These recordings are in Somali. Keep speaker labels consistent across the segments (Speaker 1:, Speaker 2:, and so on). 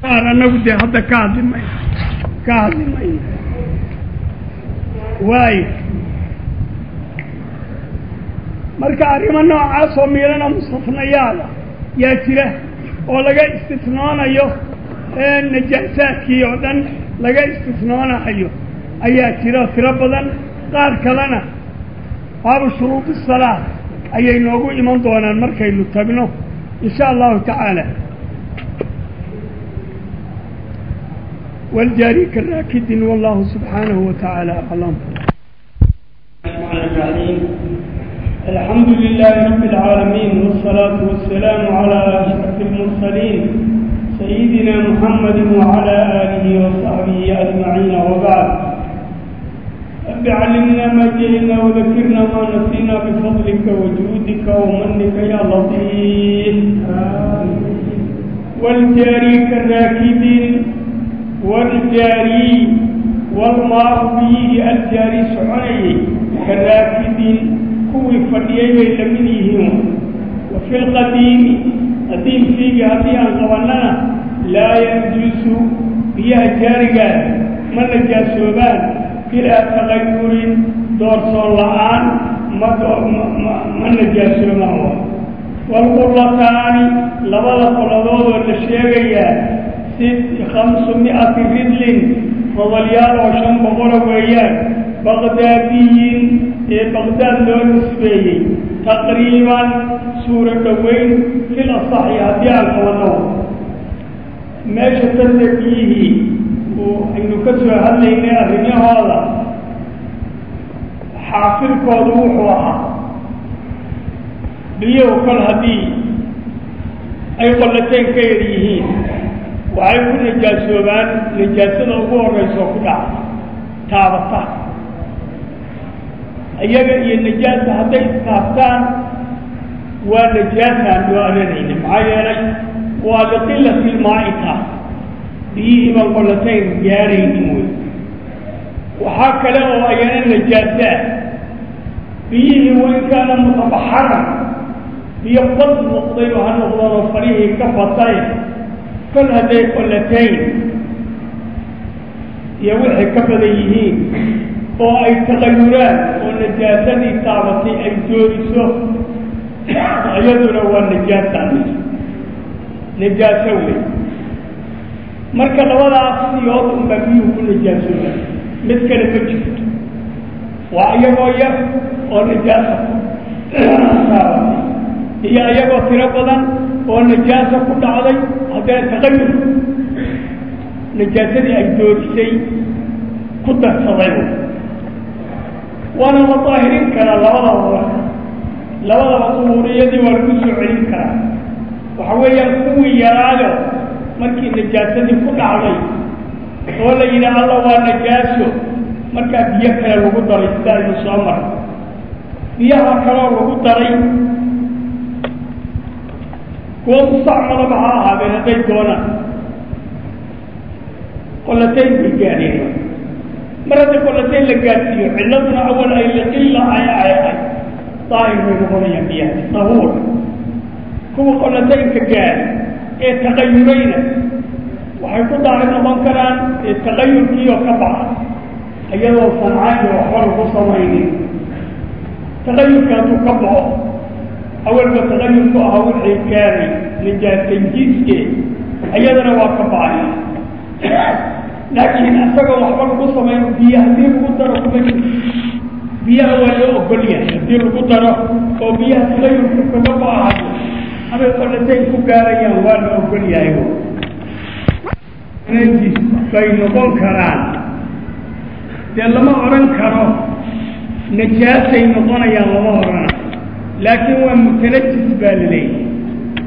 Speaker 1: Qaar annagu dee hadda ka hadli mayno, ka hadli mayno. Waayo, marka arrimo noocaasoo miilana mustafnayaala yaa jira oo laga istisnoonayo najaasaadkii oo dhan laga istisnoonahayo ayaa jira tiro badan. Qaar kalena baabu shuruudi salaa ayay noogu iman doonaan markaynu tagno in sha allahu tacaala. Waljaari karaakidin, wallahu subxaanahu wa tacaala aclam. الحمد لله رب العالمين، والصلاة والسلام على أشرف المرسلين سيدنا محمد وعلى آله وصحبه أجمعين، وبعد. رب علمنا ما جهلنا وذكرنا ما نسينا بفضلك وجودك ومنك يا لطيف. والجاري كالراكد، والجاري والماء biyihii الجاري soconayay كراكد kuwii fadhiyey bay la mid yihiin. Wa fi lqadiimi, qadiim fiigi haddii aan qabannana, laa yanjusu, biyaha jaarigaa ma najaasoobaan bilaa tagayurin, doorsoon la'aan ma najaasoobaan. Wa waalqullataani, labada qoladoodoo la sheegayaa, 500 ridlin, rodolyaal oo 500 weeyaan, baqdaadiyin ee Baqdaad loo nisbeeyey, taqriiban suuro dhoweyn fil asaxi haddii aan qabanno. Meesha tanta biyihii aynu ka soo hadlaynay arrimahooda xaafidkoodu wuxuu ahaa biyuhu kol haddii ay qollateen ka yar yihiin waxay ku najaasoobaan najaasada ugu horrayso ku dhaca taabata iyaga iyo najaasa. Hadday istaabtaan waa najaasaan loo aranayna, maxaa yeelay waa liqilati lmaa'i, taas biyihii baan qollatayn gaaraynin wey. Waxaa kale oo ayana najaaso ah biyihii wain kaana mutabaxaran, biyo bad noqdayba ha noqdoonoo farihii ka batay, kol hadday qollatayn iyo wixii ka badan yihiin oo ay taqayuraan oo najaasadii taabatay ay dooriso, iyaduna waa najaasa, najaaso wey. Marka labadaas siyood unbaa biyuhu ku najaasooba, mid kale ma jirto. Waa iyagoo yar oo najaasa taabatay iyo iyagoo tiro badan oo najaasa ku dhacday, haddana taqayur najaasadii ay doorisay ku darsaday. Waana la daahirin karaa labadaba, marka labadaba duhuuriyadii waa lagu soo celin karaa. Waxa weeyaan kuwii yaraayo markii najaasadii ku dhacday oo la yidhi alla waa najaaso, markaa biyo kale lagu daray sida aynu soo maray, biyaha kaloo lagu daray kuwa mustacmalaba ha ahaadeen hadday doonaan, qollatayn bay gaadheen. Mar haddii qollatayn la gaadhsiiyo, cilladuna awal ay liqilla ay ay ahay, daahir bay noqonayaan biyaha, dahuur. Kuwa qollataynka gaadhay ee taqayurayna waxay ku daahir noqon karaan ee taqayurkiioo ka baxa iyadoo sanca iyo waxba lagu samaynin. Taqayurka hadduu ka baxo, awalba taqayurku ahaa wixii keenay najaasanjiiske, iyadana waa ka baxaya. Laakiin isagoo waxba lagu samayn biyo haddii lagu daro kuma jirto. Biyaha waa loo ogol yahay haddii lagu daro oo biyaha taqayurku kaga ba'ahayo amay qollatayn ku gaarayaan, waa la ogol yahay, najis bay noqon karaan. Dee lama odhan karo najaasay noqonayaan, lama odhana, laakiin waa mutanajis baa la leeyahay,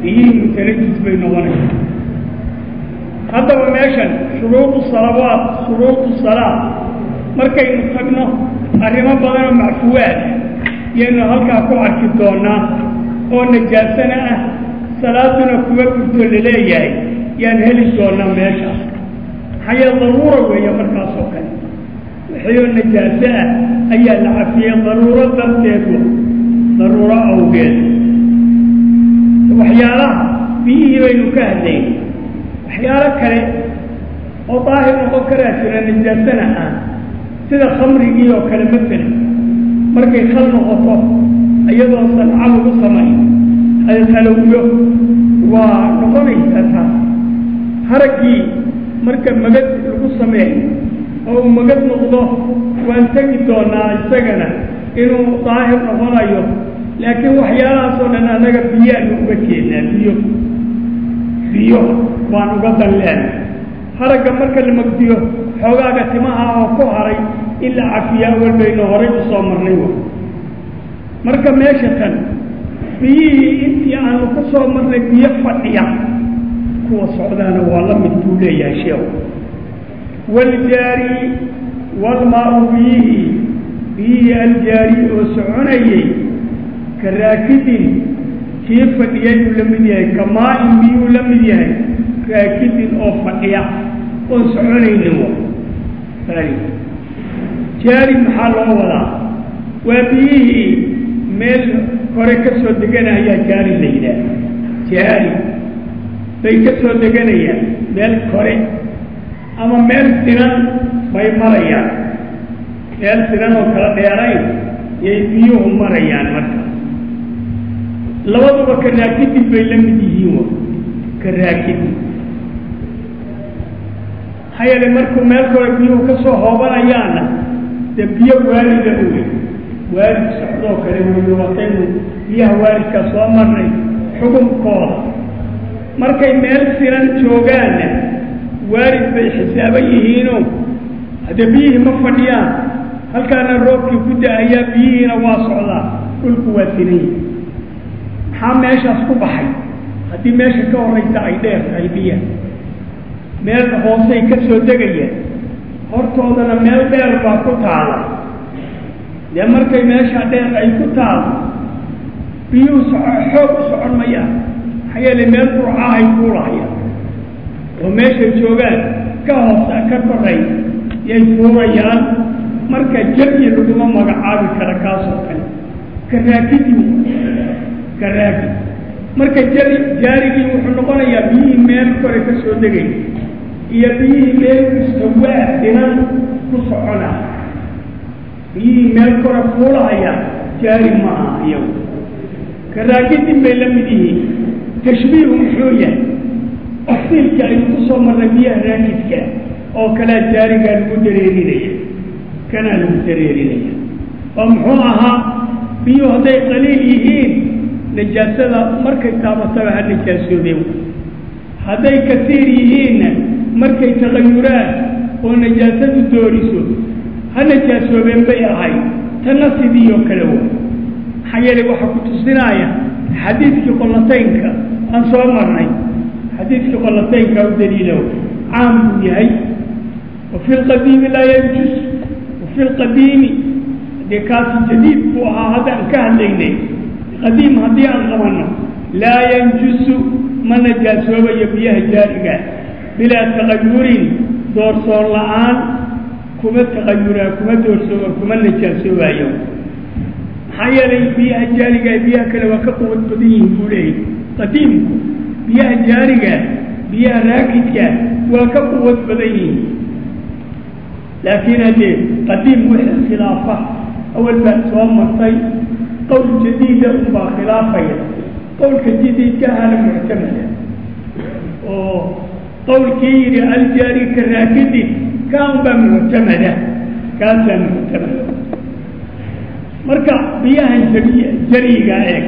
Speaker 1: biyihii mutanajis bay noqonayaan. Haddaba meeshan shuruudu salawaat, shuruudu salaa markaynu tagno, arrimo badanoo macfuwaad ah yaynu halkaa ku arki doonaa oo najaasana ah, salaaduna kuwa burto laleeyahay yaan heli doonaa meeshaas. Maxaa yeele daruura weeye markaas oo kale, wixii oo najaaso ah ayaa la cafiyey daruuro darteed, daruuro awgeed. Waxyaalaha biyihii baynu ka hadlaynay. Waxyaalo kale oo daahir noqon karaa jira nijaasana ah, sida khamrigii oo kale masalan markay khal noqoto iyadoo sanco lagu samayn ay khalowyo waa noqonaysaa taas. Haraggii marka magad lagu sameeyo oo uu magad noqdo waan tegi doonaa isagana inuu daahir noqonayo, laakiin waxyaalahaas oo dhan annaga biyaanu uga jeednaa, biyo waan uga danleena. Haragga marka la magdiyo xoogaaga timaha oo ku haray in la cafiyaa awal baynu horay u soo marnay wa. Marka meesha tan biyihii intii aanu ku soo marnay biyo fadhiya kuwa socdaana waa la mid buu leeyahay sheekhu. Waljaari walmaau biyihii, biyihii aljaari oo soconayey ka raakidin kii fadhiyay buu la mid yahay, ka maa-in biyuu la mid yahay raakidin oo fadhiya oon soconaynin wa. Jaari maxaa loo wadaa? Waa biyihii meel kore ka soo deganayaa jaari la yidhaah. Jaari bay ka soo deganayaan meel kore ama meel sinan bay marayaan, meel sinan oo kala dheerayn yay biyuhu marayaan. Marka labaduba ka raakidin bay la mid yihiin wa, ka raakidin. Maxaa yeelay markuu meel kore biyuhu ka soo hoobanayaanna dee biyo waalida wey, waalid socdoo kale weeye, wataynu biyaha waalidkaa soo marnay xukunkooda. Markay meel sinan joogaanna waalid bay xisaaban yihiinoo haddee biyihii ma fadhiyaan, halkaana roobkii ku da-ayaa biyihiina waa socdaa, dhulku waa sinan yihi. Maxaa meeshaas ku baxay? Haddii meesha ka horraysa ay dheer tahay biyaha meel hoosay ka soo degayaan, hortoodana meel dheer baa ku taala. Dee markay meesha dheer ay ku taalo biyuhu xoog u socon mayaan, maxaa yeelay meel burcahay fuulahayaan oo meeshay joogaan ka hoos ka koray yay fuulayaan. Marka jaryi laguma magacaabi kara kaasoo kale, ka raakidi ka raakid. Marka jari jaarigii wuxuu noqonayaa biyihii meel kore ka soo degay iyo biyihii meel mustawaa sinan ku socona. Biyihii meel kore fuulahaya jaari maaha, iyagu ka raakidin bay la mid yihiin. Tashbiihu muxuu yahay? Tafsiilka aynu ku soo marnay biyaha raakidka oo kalea jaarigaa lagu dareerinaya, kanaa lagu dareerinaya. Oo muxuu ahaa? Biyuhu hadday qaliil yihiin najaasada markay taabataba ha najaasoobeen, hadday kasiir yihiinna markay tagayuraan oo najaasadu dooriso ha najaasoobeen bay ahayd. Tanna sidii oo kale wa. Maxaa yeelay waxaa ku tusinaaya xadiidkii qollataynka aan soo marnay, xadiidkii qollataynka u daliila, caam buu yahay. Wa fi lqadiimi laa yanjus, wa fi lqadiimi haddee kaasi jadiid buu ahaa haddaan ka hadlaynay, qadiim haddii aan qabanno laa yanjusu ma najaasoobayo biyaha jaariga bilaa tagayurin, doorsoon la-aan kuma tagayuraa, kuma doorsooba, kuma najaasoobayo. Maxaa yeelay biyaha jaariga biyaha kale waa ka quwad badan yihiin buu leeyay qadiimku. Biyaha jaariga biyaha raakidka waa ka quwad badan yihiin, laakiin haddee qadiim wixii khilaafa awal baad soo martay, qowl jadiida unbaa khilaafaya, qowlka jadiidka ahana muctamada oo qowlkii yidhi aljaari ka raakidin kaa unbaa muctamada, kaasaa muctamada. Marka biyahan jariga eeg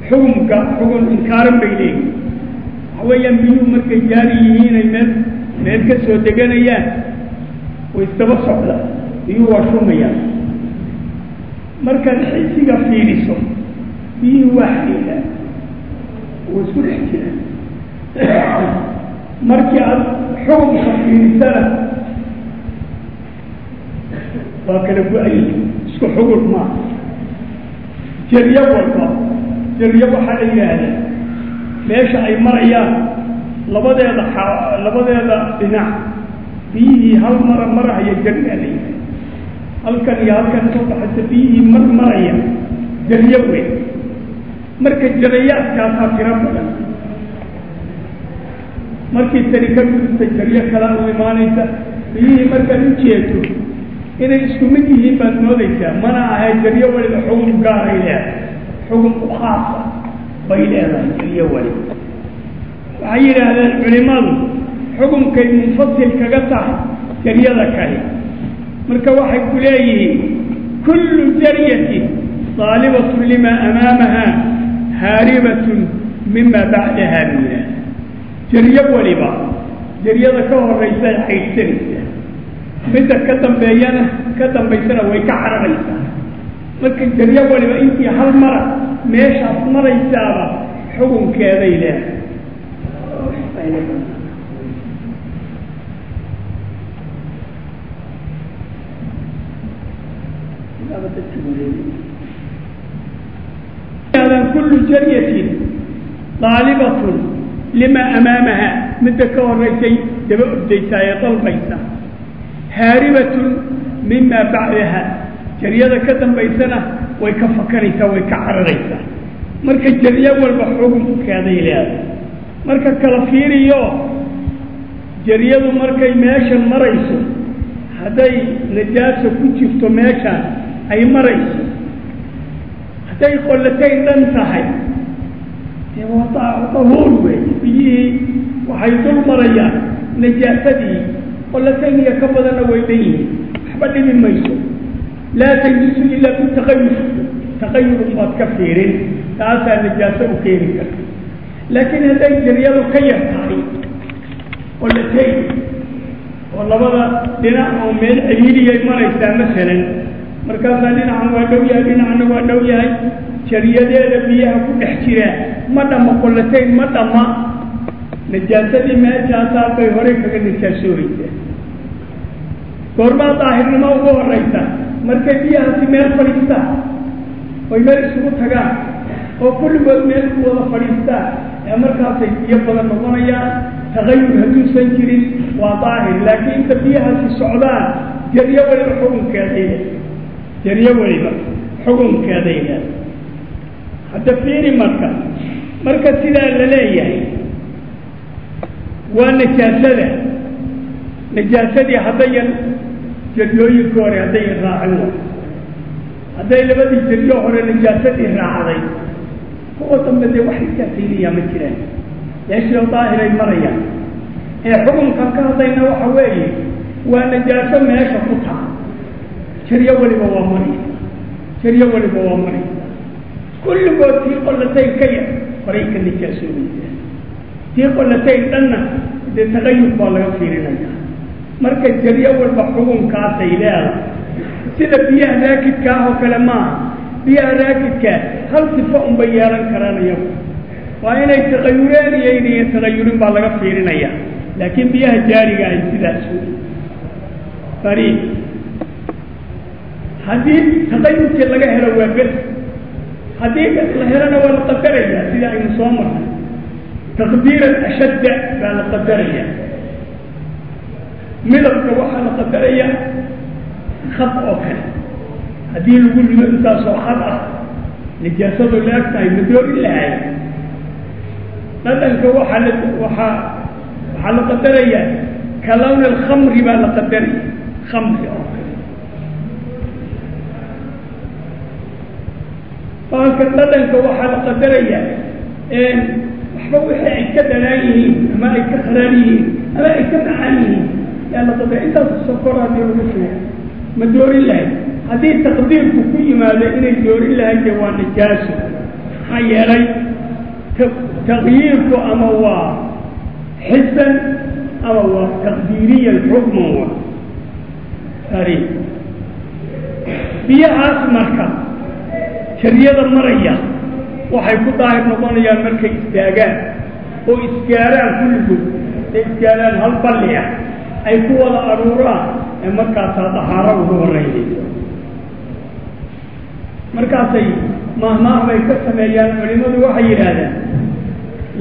Speaker 1: xukumka xugun inkaaran bay leeyihin. Waxa weeyaan biyuhu markay jaari yihiin ay meel meel ka soo deganayaan way isdaba socdaan, biyuhu waa shumayaan. Markaad xisiga fiiriso biyihii waa xiriiraan way isku dhex jiraan, markii aad xukumka fiirisana waa kala go-ayi, isku xugun maaha. Jeryo walba jeryo waxaa la yidhaahdaa meesha ay marayaan labadeeda labadeeda dhinac biyihii hal mara marahaya jeryaa la yidhahda. Halkan iyo halkan soo baxaysa biyihii mar maraya jeryo weyn. Marka jarayaadkaasaa tiro badan. Markii tani ka gudubtay jaryo kalaa u imaanaysa. Biyihii markaad u jeedo inay isku mid yihiin baad moodaysaa, mana ahay. Jaryo waliba xugum gaaray leedahay, xugum u khaasa bay leedahay jaryo waliba. Waxay yidhaahdeen culimmadu xukumkay munfasil kaga tahay jaryada kale. Marka waxay ku leeyihiin kullu jaryatin daalibatun lima amaamaha haaribatun mima bacdaha buu yidhahda. Jaryo waliba jaryada ka horaysa caydhsanaysaa, midda ka dambeeyana ka dambaysana way ka cararaysaa. Marka jaryo waliba intii hal mara meeshaas maraysaaba xukunkeeday leedahay. Kullu jaryatin daalibatun lima amaamaha, midda ka horaysay daba ordaysaa ee dalbaysa, haaribatun mima bacdaha, jaryada ka dambaysana way ka fakanaysaa, way ka cararaysaa. Marka jaryo walba xukunkeeday leedahay. Marka kala fiiriyo, jaryadu markay meeshan marayso, hadday najaaso ku jirto meeshaan ay marayso, hadday qollatayn dhan tahay, dee waa dahuur weeye. Biyihii waxay dul marayaan najaasadii, qollatayn iyo ka badanna way dhan yihiin, waxba dhibi mayso. Laa tanjisu ilaa bitaqayur, taqayurun baad ka fiirin, taasaa najaaso u keeni karta. Laakiin hadday jaryadu ka yar tahay qollatayn oo labada dhinac oo meel ciriiriyay maraysaa masalan, markaasaa dhinacan waa dhow yahay, dhinacna waa dhow yahay, jaryadeeda biyaha ku dhex jiraa ma dhamma qollatayn, ma dhamma, najaasadii meeshaasaa bay horey kaga najaasoobaysaa. Goormaa daahirnimo ugu horaysa? Markay biyahaasi meel fadhiistaan oy meel isugu tagaan oo kulligood meel ku wada fadhiistaan, ee markaasay biyo badan noqonayaan. Tagayur hadduusan jirin waa daahir, laakiin inta biyahaasi socdaan jaryo waliba xukunkeeday leedahay, jaryo waliba xukunkeeday leedahay. Hadda fiiri, marka sidaa la leeyahay waa najaasada. Najaasadii haddayan jaryooyinka hore haddayan raacin wa hadday labadii jaryo hore najaasadii raacday, kuwa dambe dee wax najaasaynayaa ma jiraan, meeshii daahiray marayaan. Ee xukunkan ka hadlayna waxa weeye waa najaaso meesha ku taa, jaryo waliba waa maraysa, jaryo waliba waa maraysa. Kulligood tii qollatayn ka yar horay ka najaasoobaysaa, tii qollatayn dhanna dee tagayur baa laga fiirinaya. Marka jaryo walba xukunkaasay leedahay. Sida biyaha raakidka ah oo kale maaha. Biyaha raakidkaa hal sifo unbay yeelan karaan iyagu, waa inay tagayureen iyo inayan tagayurin baa laga fiirinaya. Laakiin biyaha jaariga ay sidaas wey fariid. Haddii tagayurkii laga helo waa bes, haddii la helona waa la qadaraya sida aynu soo marnay, taqdiiran ashadda baa la qadaraya. Midabka waxaa la qadaraya khad oo kale, haddii lagu rido intaasoo khad ah nijaasadu la eg tahay ma doorin lahay. Dhadhanka waxaa la waxaa waxaa la qadarayaa ka lawni alkhamri baa la qadaraya, khamri oo kale. Baalka dhadhanka waxaa la qadarayaa waxba wixii ay ka dhanaan yihiin ama ay ka kharaar yihiin ama ay ka macaan yihiin yaa la qadara. Intaas sokor haddii lagu shubo ma doorin lahay? Haddii taqdiirku ku yimaado inay doorin lahay dee waa najaaso. Maxaa yeelay taqyiirku ama waa xisan ama waa taqdiiriyan xukman wa ari. Biyahaas marka jariyada maraya waxay ku daahir noqonayaan markay istaagaan oo isgaaraan kulligood, ay isgaaraan hal balli ah ay ku wada aruuraan, ee markaasaa dahaaro ugu horreynaysa. Markaasay mahmaah bay ka sameeyaan culimmadu, waxay yidhaahdaan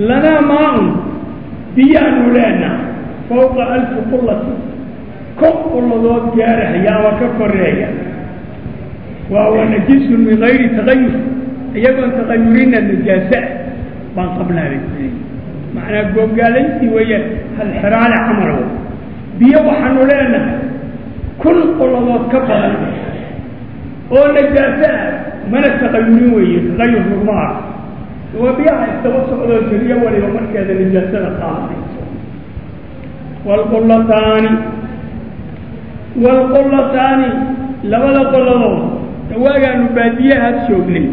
Speaker 1: lanaa maa-un, biyaanu leenaha fawqa alfi qullati, kun qulladood gaarahaya ama ka koreeya, waa wa najisun min gayri tagayur, iyagoon tagayurinna najaase ah baan qabnaa bay ku leeyihin. Macnaa googaalaysi weeye, halxiraale camal wey. Biyo waxaanu leenahay 1000 qolladood ka badan oo najaaso ah, mana taqayurin weeye, taqayur laguma arko. Waa biyaha isdaba socdoo jeriyo waliba markeeda najaasada qaadanayso. Waalqullataani, waalqullataani, labada qolladood. Waagaanu baadiyahaas joognay,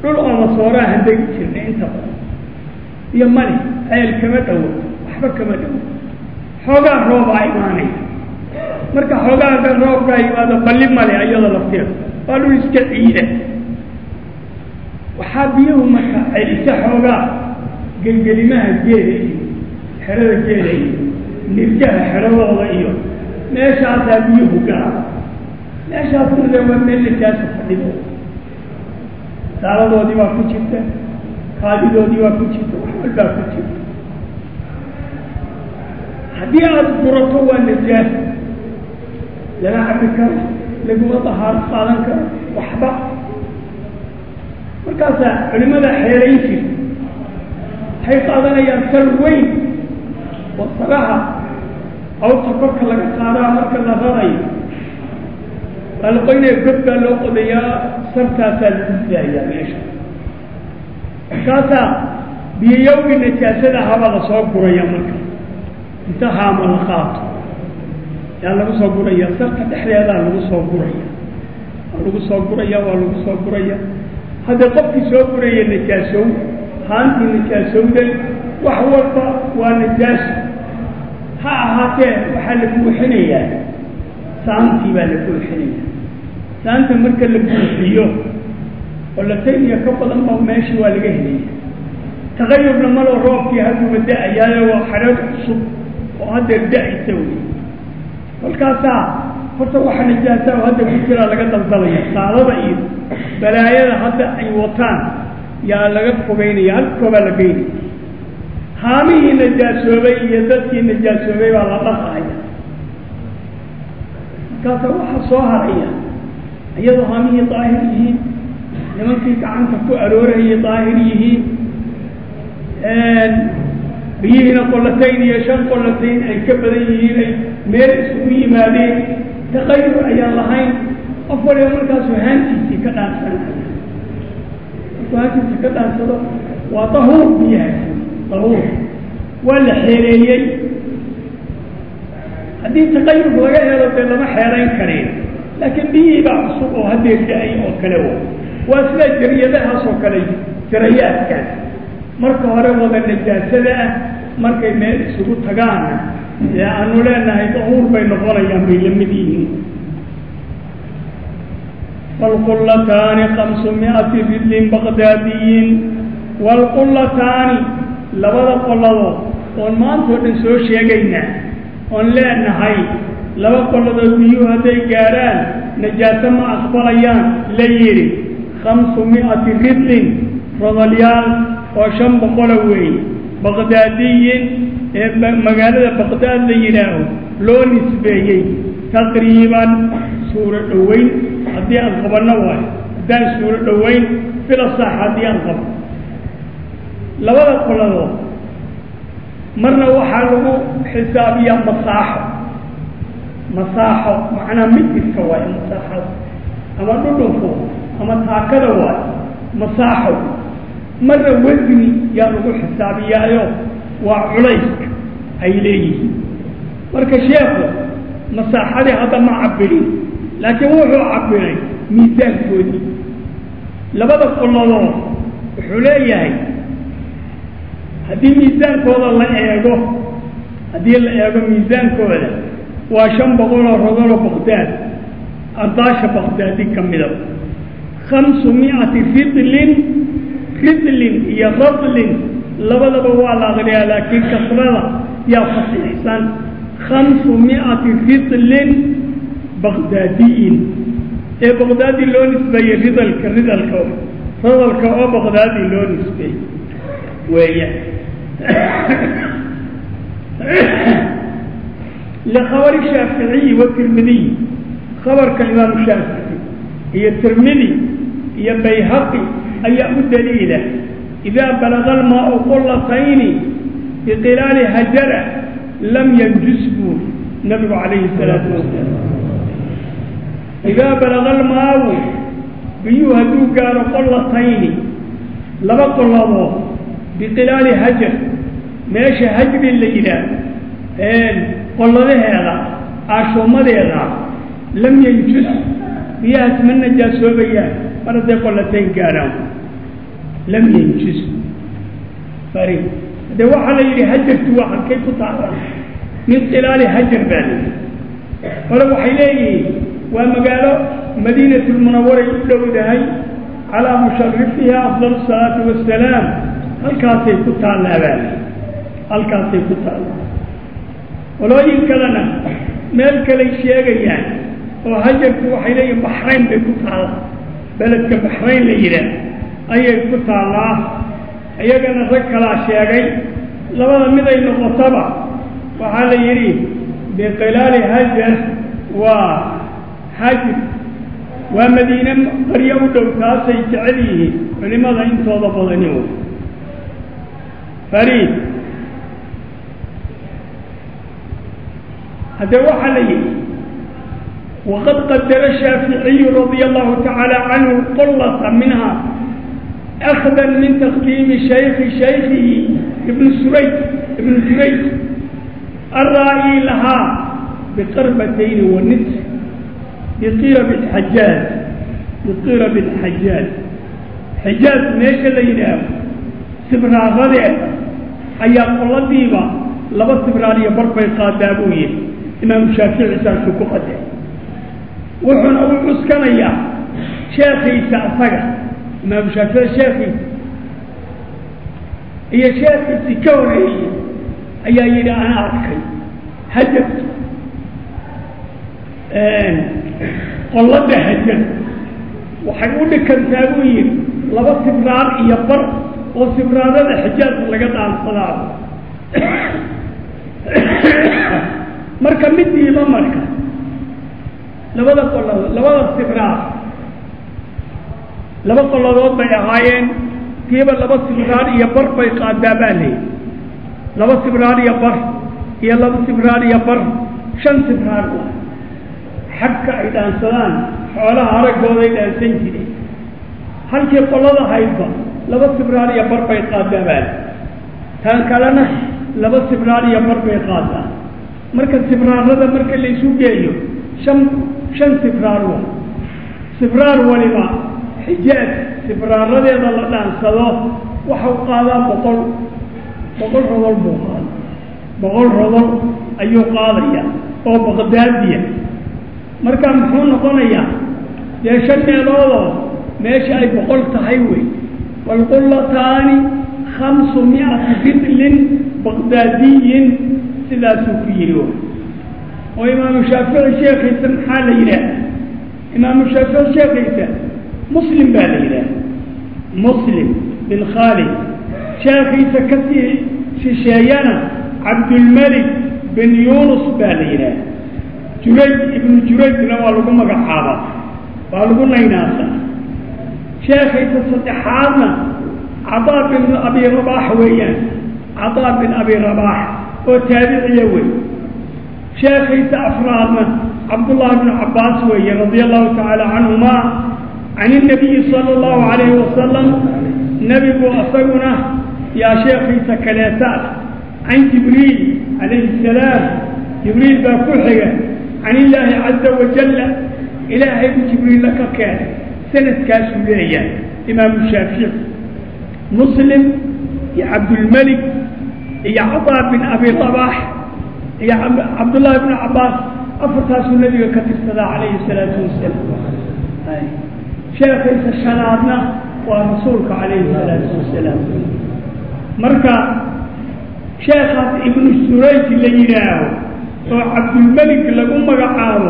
Speaker 1: dhul oo masoorahan degi jirnay inta badan, iyo male ceel kama dhowo, waxba kama dhowo. Xoogaa roobaa imaanaya, marka xoogaa roobkaa yimaado balli male, iyada lafteeda waa dhul iska ciida. Waxaa biyuhu marka celisa xoogaa gelgelimaha geela iyo xerada geela iyo nirgaha xeradooda iyo meeshaasaa biyuhu galaan. Meeshaasna de waa meel najaaso fadhido, saaladoodii baa ku jirta, kaadidoodii waa ku jirta, wax walbaa ku jirta. Haddii aada gurato waa najaas, lama cabi karo, laguma dahaaro qaadan karo waxba. Markaasaa culimada xeelayn jirta waxay qaadanayaan sar weyn oo saraha awrta korka laga saaraa marka la rarayo, waa la qoynaya, god baa loo qodayaa, sartaasaa lagu daayaa meesha. Markaasaa biyayowgii najaasada ahaabaa lasoo guraya, marka inta haama la qaato yaa lagu soo guraya, sarta dhexdeedaa lagu soo guraya, waa lagu soo guraya, waa lagu soo guraya. Hadda qofkii soo guraya najaasow, haantii najaasowday, wax walba waa najaaso. Ha ahaatee waxaa la buuxinayaa saantii baa la buuxinayaa. Saanta marka la buuxiyo oo la tayniya ka badan ba meeshii waa laga helaya. Taqayurna malo, roobkii hadduuba da-ayaayo, waa xareed cusub oo haddeer da-aysa wey. Kolkaasaa horta waxa najaasaa oo hadda ku jiraa laga daldalaya, saalada iyo balaayada hadda ay wataan yaa laga fogeynaya, halkoobaa la geynaya. Haamihii najaasoobay iyo dadkii najaasoobay baa la dhaqaya. Markaasaa waxaa soo haraya iyadoo haamihii daahir yihiin, nimankii gacanta ku aroorayay daahir yihiin, biyihiina qollatayn iyo 5 qollatayn ay ka badan yihiin, ay meel isugu yimaadeen, taqayur ayaan lahayn. Qof waliba markaasuu haantiisii ka dhaansanaya. Markuu haantiisii ka dhaansado waa dahuur, biyahaasi dahuur, waa la xeeleeyey. Haddii taqayur laga helo dee lama xeelayn karin, laakiin biyihii baa cusub oo haddeer da-ay oo kale wa. Waa sida jariyadahaas oo kale, jarayaadkaas marka hore wada najaasada ah, markay meel isugu tagaanna dee aanu leenahay dahuur bay noqonayaan, bay la mid yihiin. Waalqullataani 500 ridlin baqdaadiyiin. Waalqullataani, labada qolladood oon maantao dhan soo sheegaynaa oon leenahay laba qolladood biyuhu hadday gaadhaan najaaso ma aqbalayaan la yidhi, 500 ridlin, rodolyaal oo 500 weeye, baqdaadiyin ee magaalada Baqdaad la yidhaaho loo nisbeeyey. Taqriiban suuro dhoweyn haddii aan qabanno waayo, haddaan suuro dhoweyn filasax haddii aan qabno. Labada qolladood marna waxaa lagu xisaabiyaa masaaxo, masaaxo macnaa mitirka waayo masaaxada, ama dhudhunku ama taakada waayo masaaxo. Marna wasni yaa lagu xisaabiyaayo, waa culayska ay leeyihiin. Marka sheekhu masaaxadii hadda ma cabirin, laakiin wuxuu cabiray miisaankoodii labada qolladood. Wuxuu leeyahay haddii miisaankooda la eego, haddii la eego miisaankooda waa 500 oo rodolo Baqdaad, ardaasha Baqdaadi ka mida. 500 ridlin, ridlin iyo radlin labadaba waa la aqriyaa, laakiin kasrada yaa fasiixsan. 500 ridlin baqdaadiyin ee Baqdaadi loo nisbeeyey, ridalka, ridalka, radalka oo Baqdaadi loo nisbeeyey weeya. Likhabari Shaaficiyi wa Tirmidiy, khabarka Imaamu Shaafici iyo Tirmidi iyo Bayhaqi ayaa u daliila. Idaa balaga almaau qullatayni Biqilaali hajara lam yanjus buu nabigu calayhi salaatu wasalaam. Idaa balaga almaawu, biyuhu hadduu gaaro qollatayni, laba qolladood, biqilaali hajar, meesha hajri la yidhaah qolladaheeda aashoomadeeda, lam yanjus, biyahaas ma najaasoobayaan mar hadday qollatayn gaaraan, lam yanjus. Fari haddee waxaa la yidhi hajartu waa halkay ku taalan? Min qilaali hajar baa la yidhi. Hore waxay leeyihiin waa magaalo madiinatulmunawaray u dhowdahay, calaa musharifiha afdal asalaatu wassalaam, halkaasay ku taallaa baa la yidhi, halkaasay ku taallaa. Qolooyin kalena meel kaley sheegayaan oo hajarku waxay leeyihin Baxrayn bay ku taallaa, beledka Baxrayn la yidhaah ayay ku taallaa. Iyagana rag kalaa sheegay. Labada mid ay noqotaba waxaa la yidhi biqilaali hajar waa hajr, waa madiine qaryo u dhow, taasay jecel yihiin culimada intooda badani. W fariid haddee waxaa la yidhi waqad qadara Shaaficiyu radia allahu tacaala canhu qollata minha akhdan min taqdiimi shaykhi shaykhihi ibnu surayj, ibnu Jurayj alraa'i lahaa biqarbatayni wa nisf biqirab alxajaaj, biqirab alxajaaj, Xijaaj meesha la yidhaaho sibraaradeeda ayaa qolladiiba laba sibraar iyo bar bay qaadaa buu yihi Imaamu Shaafici, saasuu ku qaday. Wuxuuna u cuskanayaa sheekhiisa asaga Imaamu Shaafici, sheekhiisa iyo sheekhiisii ka horreeyey ayaa yidhi ana arkay hajartu, qollada hajar waxay u dhikantaa buu yidhi laba sibraar iyo bar oo sibraarada Xijaaj laga dhaansadaa. Marka midiiba marka labada qolladood, labada sibraar, laba qolladood bay ahaayeen, kiiba laba sibraar iyo bar bay qaadaa baa leeyihi. Laba sibraar iyo bar iyo laba sibraar iyo bar, shan sibraar waa xabka ay dhaansadaan xoolaha, araggooday dhaansan jireen. Halkii qollada haydba laba sibraar iyo bar bay qaadaa baa leeyihi, tan kalena laba sibraar iyo bar bay qaadaa. Marka sibraarada marka la isu geeyo shan sibraar waa sibraar waliba Xijaaj sibraaradeeda la dhaansado waxau qaadaa 100 rodol buu qaada, 100 rodol ayuu qaadaya oo Baqdaadiya. Marka muxuu noqonayaa? Dee shan meeloodoo meesha ay 100 tahay wey. Waalqullataani 500 ridlin baqdaadiyin, sidaasuu ku yidhi. Oo Imaamu Shaafici sheekhiisa maxaa la yidhaah? Imaamu Shaafici sheekhiisa Muslim baa la yidhaah, Muslim bin Khaalid. Sheekhiisa kasii shisheeyana Cabdulmelik bin Yunus baa la yidhaah. Jurayj, Ibnu Jurayjna waa lagu magacaabaa, waa lagu naynaasaa. Sheekhiisa saddexaadna Cadaa bin Abi Rabaax weeyaan, Cadaa bin Abi Rabaax oo taabiciya wey. Sheekhiisa afraadna Cabdullahi bnu Cabbaas weeye radia allahu tacaala canhuma can ilnabiyi sala allahu calayhi wasalam. Nebigu isaguna yaa sheekhiisa kaleeta ah, can Jibriil calayhi asalaam, Jibriil baa ku xiga, can illaahi caza wajalla, Ilaahay buu Jibriilla ka keenay. Sanadkaasuu leeyahay Imaamu Shaafici: Muslim iyo Cabdulmelik iyo Cadaa bin Abi Rabaax iyo Cabdullaahi bnu Cabbaas, afartaasuu nebiga ka tirsadaa calayhi salaatu wasalaam. Sheekhiisa shanaadna waa rasuulka calayhi salaatu wasalaam. Marka sheekhaas Ibnu Surayj la yidhaaho oo Cabdulmelik lagu magacaabo,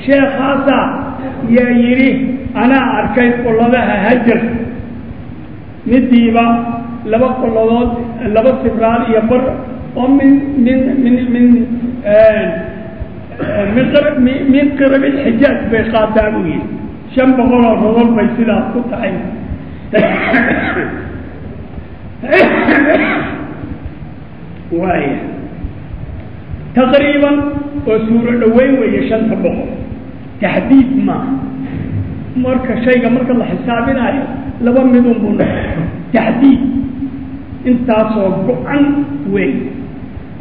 Speaker 1: sheekhaasaa yaa yidhi anaa arkay qolladaha hajar midiiba laba qolladood, laba sibraar iyo bar oo min qirabi Xijaaj bay qaataa buu yidhi, 500 rodol bay sidaas ku tahay. Waaya taqriiban oo suuro dhoweyn weeye 500, taxdiid maaha. Marka shayga marka la xisaabinaayo laba midun buu noqon: taxdiid intaasoo go-an wey,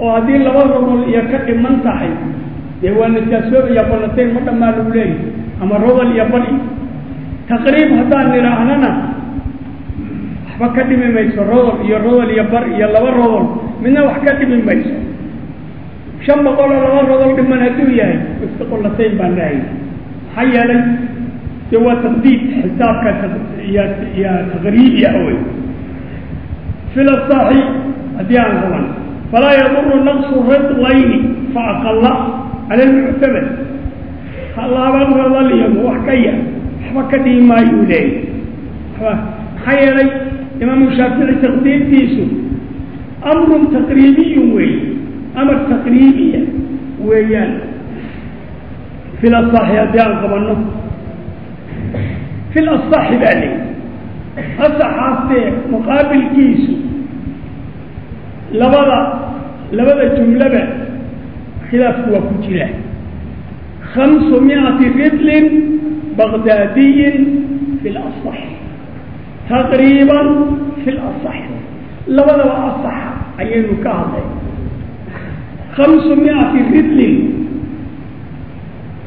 Speaker 1: oo haddii laba rodol iyo ka dhiman tahay dee waa najaasoobaya, qolatayn ma dhammaa lagu leeyahy, ama rodol iyo bal. Taqriib haddaan nidhaahnana waxba ka dhimi mayso, rodol iyo rodol iyo bar iyo laba rodol midna wax ka dhimi mayso. 500 oo laba rodol dhiman hadduu yahay iska qolatayn baan leeyahay. Maxaa yeelay dee waa taqdiid, xisaabka ya taqriibi ah wey. Fi lasaxi haddii aan qaban, falaa yaduru naqsu ridlayni fa aqala cala almuctamad. Laba rodol iyo wax ka yar waxba ka dhimi maayuu leeyahy. Maxaa yeelay imaamu Shaafici taqdiirtiisu amrun taqriibiyun weeye, amar taqriibiya weeyaan. Fi lasaxi haddii aan qabanno, fi lasaxi baa leeyihi, asaxaastee muqaabilkiisu labada jumlaba khilaafku waa ku jira. 500 ridlin baqdaadiyin fi lasax, taqriiban fi lasax, labadaba asaxa ayaynu ka hadlay. 500 ridlin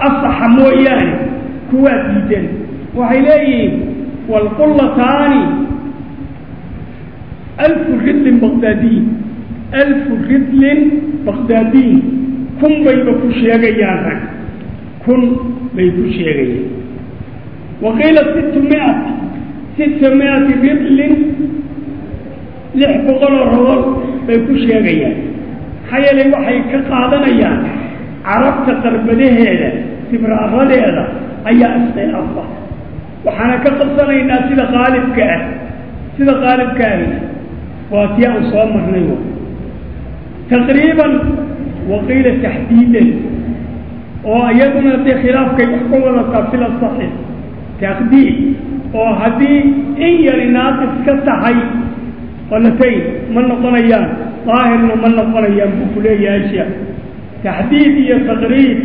Speaker 1: asaxa mooyaane kuwaa diidan waxay leeyihiin waalqullataani 1000 ridlin baqdaadiyin, 1000 ridlin baqdaadiyin, 1000 bayba ku sheegayaan, rag 1000 bay ku sheegayaan. Waqiila 600 ridlin, 600 oo rodol bay ku sheegayaan. Maxaa yeelay waxay ka qaadanayaan carabta qarbadaheeda sibraaradeeda ayaa iskhilaafa. Waxaana ka qabsanaynaa sida qaalibka ah, sida qaalibka ahi waa tii aan soo marnay taqriiban. Waqiila taxdiidan, oo iyaduna dee khilaafkay wax ka wadataa fil asaxi taqdiid, oo haddii in yari naaqis ka tahay qolatayn ma noqonayaan, daahirna ma noqonayaan buu ku leeyahay sheekh. Taxdiid iyo taqriib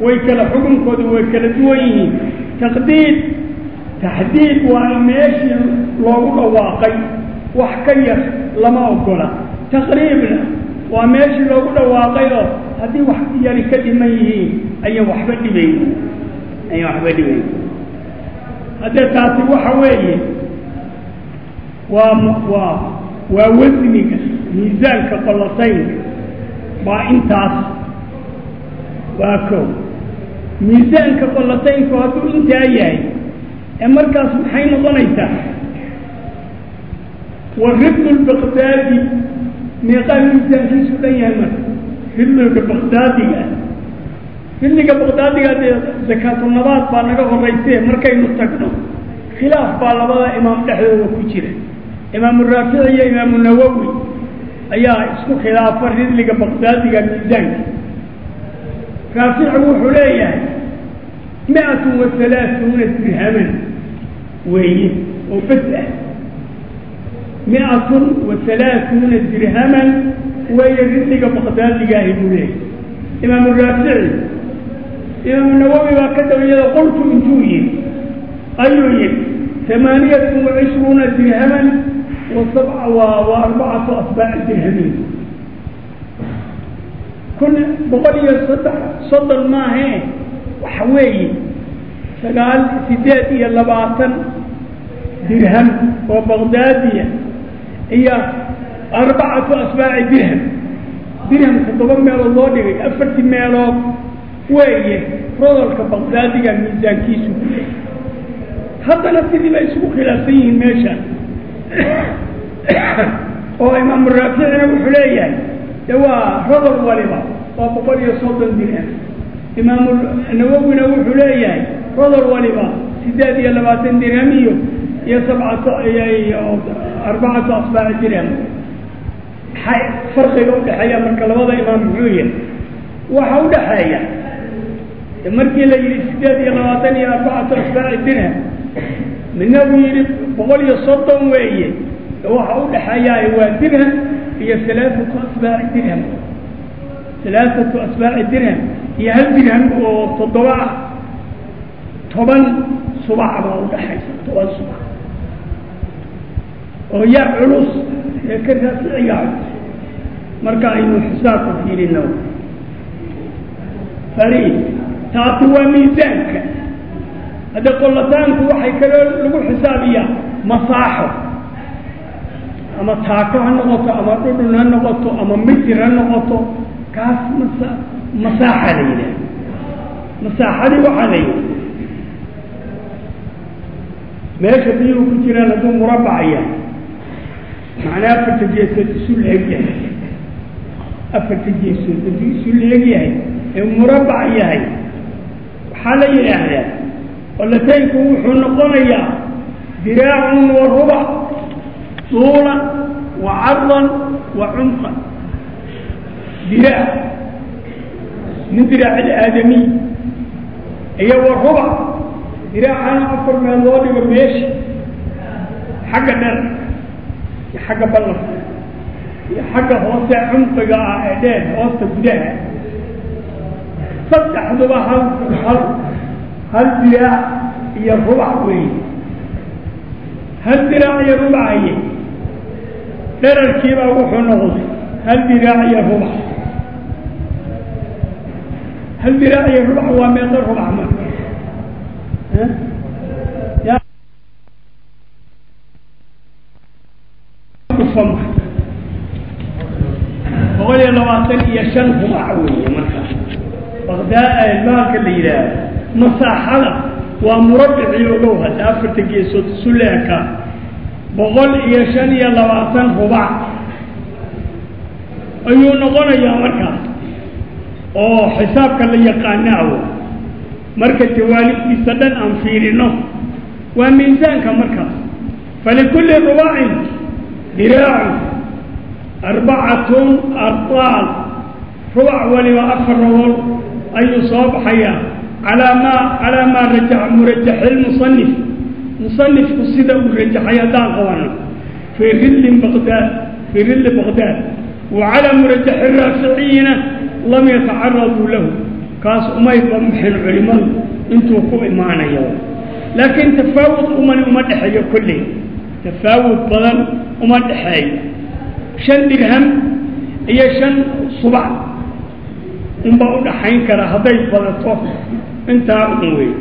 Speaker 1: way kala xukunkoodu way kala duwan yihiin. Taqdiid taxdiid waa meeshii loogu dhawaaqay, wax ka yar lama ogola. Taqriibna waa meeshii loogu dhawaaqay oo haddii wax yari ka dhiman yihiin ayaan waxba dhibayn, ayaan waxba dhibayn. Haddee taasi waxa weeye waa wasniga miisaanka qolataynka waa intaas. Waa kow, miisaanka qolataynku hadduu intaa yahay ee markaas maxay noqonaysaa? Wa ridlu lbaqdaadi meeqaa miisaankiisu dhan yahay? Marka ridliga baqdaadiga ah, ridliga baqdaadiga dee zakaatunabaad baa naga horayse markaynu tagno khilaaf baa labada imaam dhexdooda ku jira. Imaamu Raafici iyo imaamu Nawowi ayaa isku khilaafa ridliga baqdaadiga miisaanka. Raafici wuxuu leeyahay 130 dirhaman weeye oo bes ah, 130 dirhaman weeye ridliga baqdaadigaahi buu leeyahay imaamu Raafici. Imaamu Nawowi baa ka dabayada, qultu intuu yidhi ayuu yidhi 28 dirhaman wa sabca wa arbacatu asbaaci dirhamin. 1133 maahee, waxa weeye 28 dirham oo baqdaadiya iyo arbacatu asbaaci dirham, dirham toddoba meelood loo dhigay afartii meelood weeye rodolka baqdaadiga miisaankiisu ku leeyay. Haddana sidii bay isugu khilaafsan yihiin meesha, oo imaamu Raaficina wuxuu leeyahay de waa rodol waliba waa 130 dirham, imaamu Nawowina wuxuu leeyahay rodol waliba 28 dirham iyo sabcato iyo arbacatu asbaaci dirham. Maxay farqiga udhexeeya marka labada imaam muxuu yahay? Waxa udhexeeya markii la yidhi 28 iyo arbacatu asbaaci dirham, midna buu yidhi 130 weeye, waxa udhexeeyaa waa dirham iyo 3 asbaaci dirham, 3 asbaaci dirham iyo hal dirham oo 7 ah, 10 subac baa u dhaxaysa, 10 subac oo yaa culus ee ka raaficiga culus. Marka aynu xisaabka fiirino fariid, taasi waa miisaanka. Hadda qollataanku waxay kaloo lagu xisaabiyaa masaaxo, ama taako ha noqoto, ama dhudhun ha noqoto, ama mitir ha noqoto, kaas masaaxa la yidhaha. Masaaxadii waxaa la yidhi meesha biyuhu ku jiraan hadduu murabbac yahay, macnaa 4 geesood isu leeg yahay, 4 geesood hadduu isu leeg yahay ee murabbac yahay, waxaa la yidhaahdaa qollataynku wuxuu noqonayaa diraacun wa rubac tuulan wa cardan wa cumqan. Diraac min diraac ilaadamiy iyo wa rubac, diraacana 4 meel loo dhigo meesha, xagga dher iyo xagga ballanka iyo xagga hoose cumqiga ah ee dheer hoosta gudaha, saddexduba hal diraac iyo rubac weeye. Hal diraac iyo rubac haye, dherarkiibaa wuxuu noqday hal diraac iyo rubac. Hal diraac iyo rubac waa meeqa rubac marka? Boqol iyo 25 rubac weeye. Marka Baqdaa maalka la yidhaaho masaaxada waa murabbicii ogow, hadda 4 geesood isu leeka 125 rubac ayuu noqonayaa markaas, oo xisaabka la yaqaanaawo. Marka jawaanibtiisa dhan aan fiirino waa miisaanka markaas. Falikulli rubacin diraacun 4 ardaal, rubac waliba 4 robool ayuu soo baxayaa. Calaa maa rajaxa murajaxi lmusanif, musanifku sida uu rajaxay haddaan qabanno fii rilli Baqdaad, fii rilli Baqdaad, wa calaa murajaxi raaficiyina lam yatacaraduu lahu, kaas umay bamxin culimadu intuu ku imaanayo. Laakiin tafaawud umani uma dhexeeyo, kolley tafaawud badan uma dhexeeyo. 5 dirham iyo 5 subac unbaa u dhaxayn kara hadday badato, intaa un wey.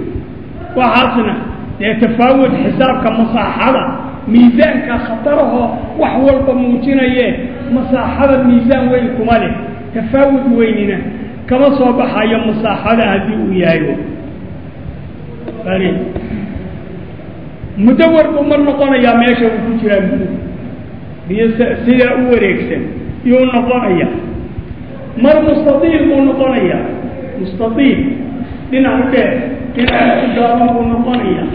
Speaker 1: Waxaasna dee tafaawud xisaabka masaaxada miisaanka khatarahoo wax walba muujinayee, masaaxada miisaan weyn kuma leh, tafaawud weynina kama soo baxayo masaaxada haddii uu yahay. Mudawar buu mar noqonayaa meesha uu ku jiraa mudug biyo sidaa u wareegsan yuu noqonayaa. Mar mustadiil buu noqonayaa, mustadiil dhinac u dheer dhinac u gaaban buu noqonayaa.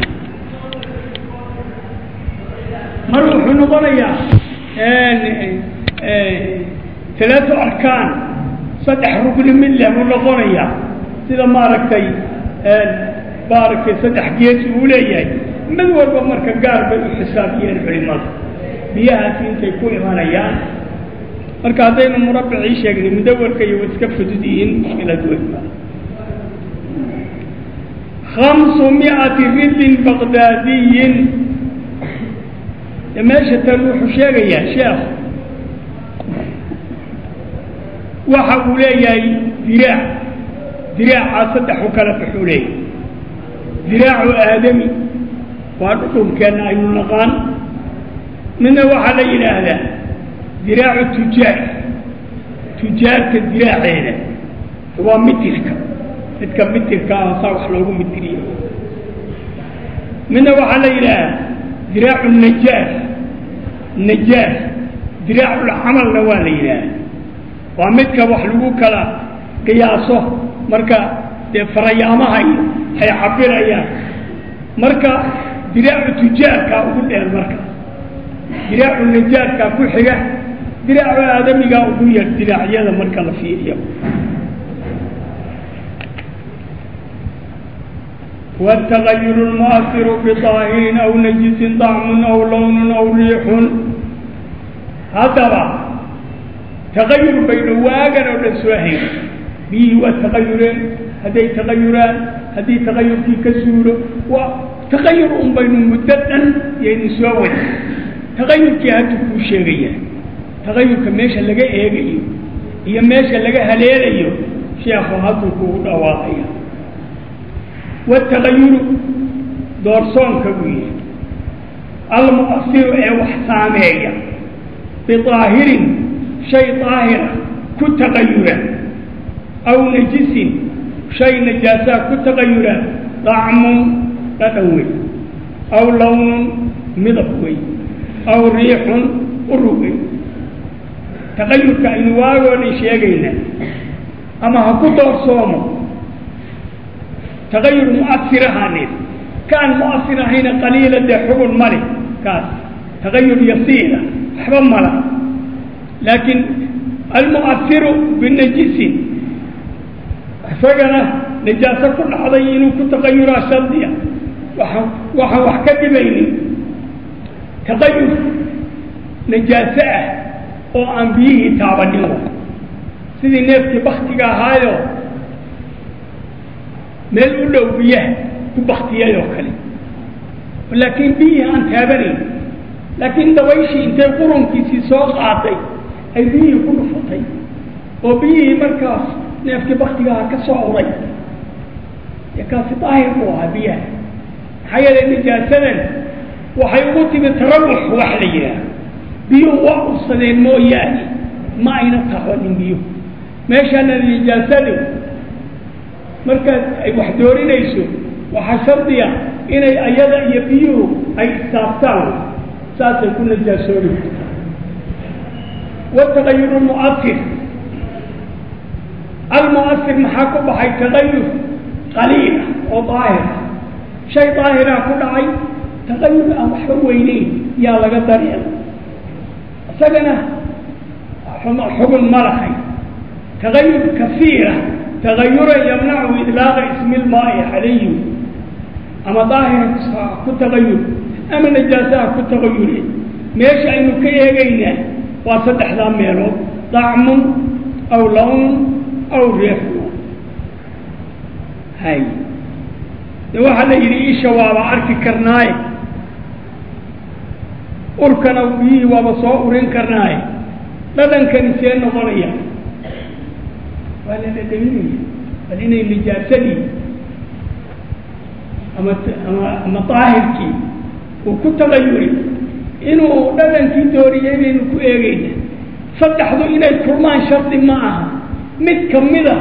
Speaker 1: Mar wuxuu noqonayaa 3 arkaan, 3 rukni mid leh buu noqonayaa, sida maaragtay 3 gees uu leeyahay. Mid walba marka gaar bay u xisaabiyeen culimadu biyahaasi intay ku imanayaan. Marka haddaynu murabbicii sheegnay, mudawarka iyo way iska fudud yihiin, mushkilad weyn ma. 500 rillin Baqdaadiyin, meesha tan wuxuu sheegayaa sheekh waxa uu leeyahay diraac, diraacaa 3 u kala baxuu leeyahay. Diraacu aadami waa dhudhunkeenna aynu naqaan, midna waxaa la yidhaahdaa diraacu tujaar, tujaarta diraaceeda waa mitirka, midka mitirka ah saa wax loogu mitiriyo. Midna waxaa la yidhaahdaa diraacu najaar, najaar diraaculcamalna waa la yidhaahdaa, waa midka wax lagu kala qiyaaso marka dee farayaamaha iyo ay cabirayaan. Marka diraacu tujaarkaa ugu dheer, marka diraacu najaarkaa ku xiga, diraacu aadamigaa ugu yar diraacyada marka la fiiriyo. والتغير المؤثر بطاهر أو نجس طعم أو لون أو ريح. هذا Tagayur baynu waagan oo dhan soo hayn. Biyihii waa tagayureen, hadday tagayuraan, haddii tagayurkii ka suulo, waa tagayur un baynu muddo dhan yaynu soo wadi. Tagayurkii hadduu kuu sheegaya, tagayurka meesha laga eegayo iyo meesha laga haleelayo, sheekhu hadduu kugu dhawaaqaya. Watagayuru doorsoonka buu yihi almu'asiru ee wax saameeya bidaahirin shay daahira ku tagayura aw najisin shay najaasaa ku tagayura, dacmun dhadhan wey, aw lawnun midab wey, aw riixun uru wey. Tagayurka aynu waagoo dhan sheegaynaa ama ha ku doorsoomo tagayur mu'asir ahaaneed, kaan mu'asir ahayna qaliila dee xugun male, kaas tagayur yasiira waxba mala. Laakiin almu'asiru binajisin isagana najaaso ku dhacday inuu ku tagayuraa shardiya, waxaan wax ka dhibaynin. Tagayur najaaso ah oo aan biyihii taabanin wa, sidii neefkii baktiga ahaayo meel u dhow biyaha ku baktiyay oo kale, laakiin biyihii aan taabanayn, laakiin dabayshii intay qurunkiisii soo qaaday ay biyihii ku dhufatay oo biyihii markaas neefkii baktigaha ka soo uray, dee kaasi daahir buu ahaa biyaha. Maxaa yeelay najaasadan waxay ugu timi tarawux wax la yidhaaho, biyuhu waa ursadeen mooyaane ma ayna taabanin biyuhu. Meeshaana najaasadu markaad ay wax doorinayso waxaa shardiya inay ayada iyo biyuhu ay istaabtaan, saasay ku najaasoobi kartaa. Watagayur lmu'asir, almu'asir maxaa ku baxay? Tagayur qaliila oo daahir ah, shay daahiraa ku dhacay, tagayur aan waxba weyneyn yaa laga dareema, isagana xugun ma lahayn. Tagayur kasiira, tagayuran yamnacu idlaaqa ismi lmaa'i calayhi, ama daahira ku tagayur ama najaasaha ku tagayure. Meesha aynu ka eegaynaa waa saddexdaa meelood, dacmun aw lawnun aw riixun. Hay de waxaa la yidhi isha waaba arki karnaaye, urkana biyihii waaba soo urin karnaaye, dhadhankani see noqonaya? Waa la dhadhaminaya, bal inay nijaasadii ama ama ama daahirkii uu ku tagayuri inuu dhadhankii dooriyey baynu ku eegayna. Saddexdu inay kulmaan shardi ma aha, mid kamida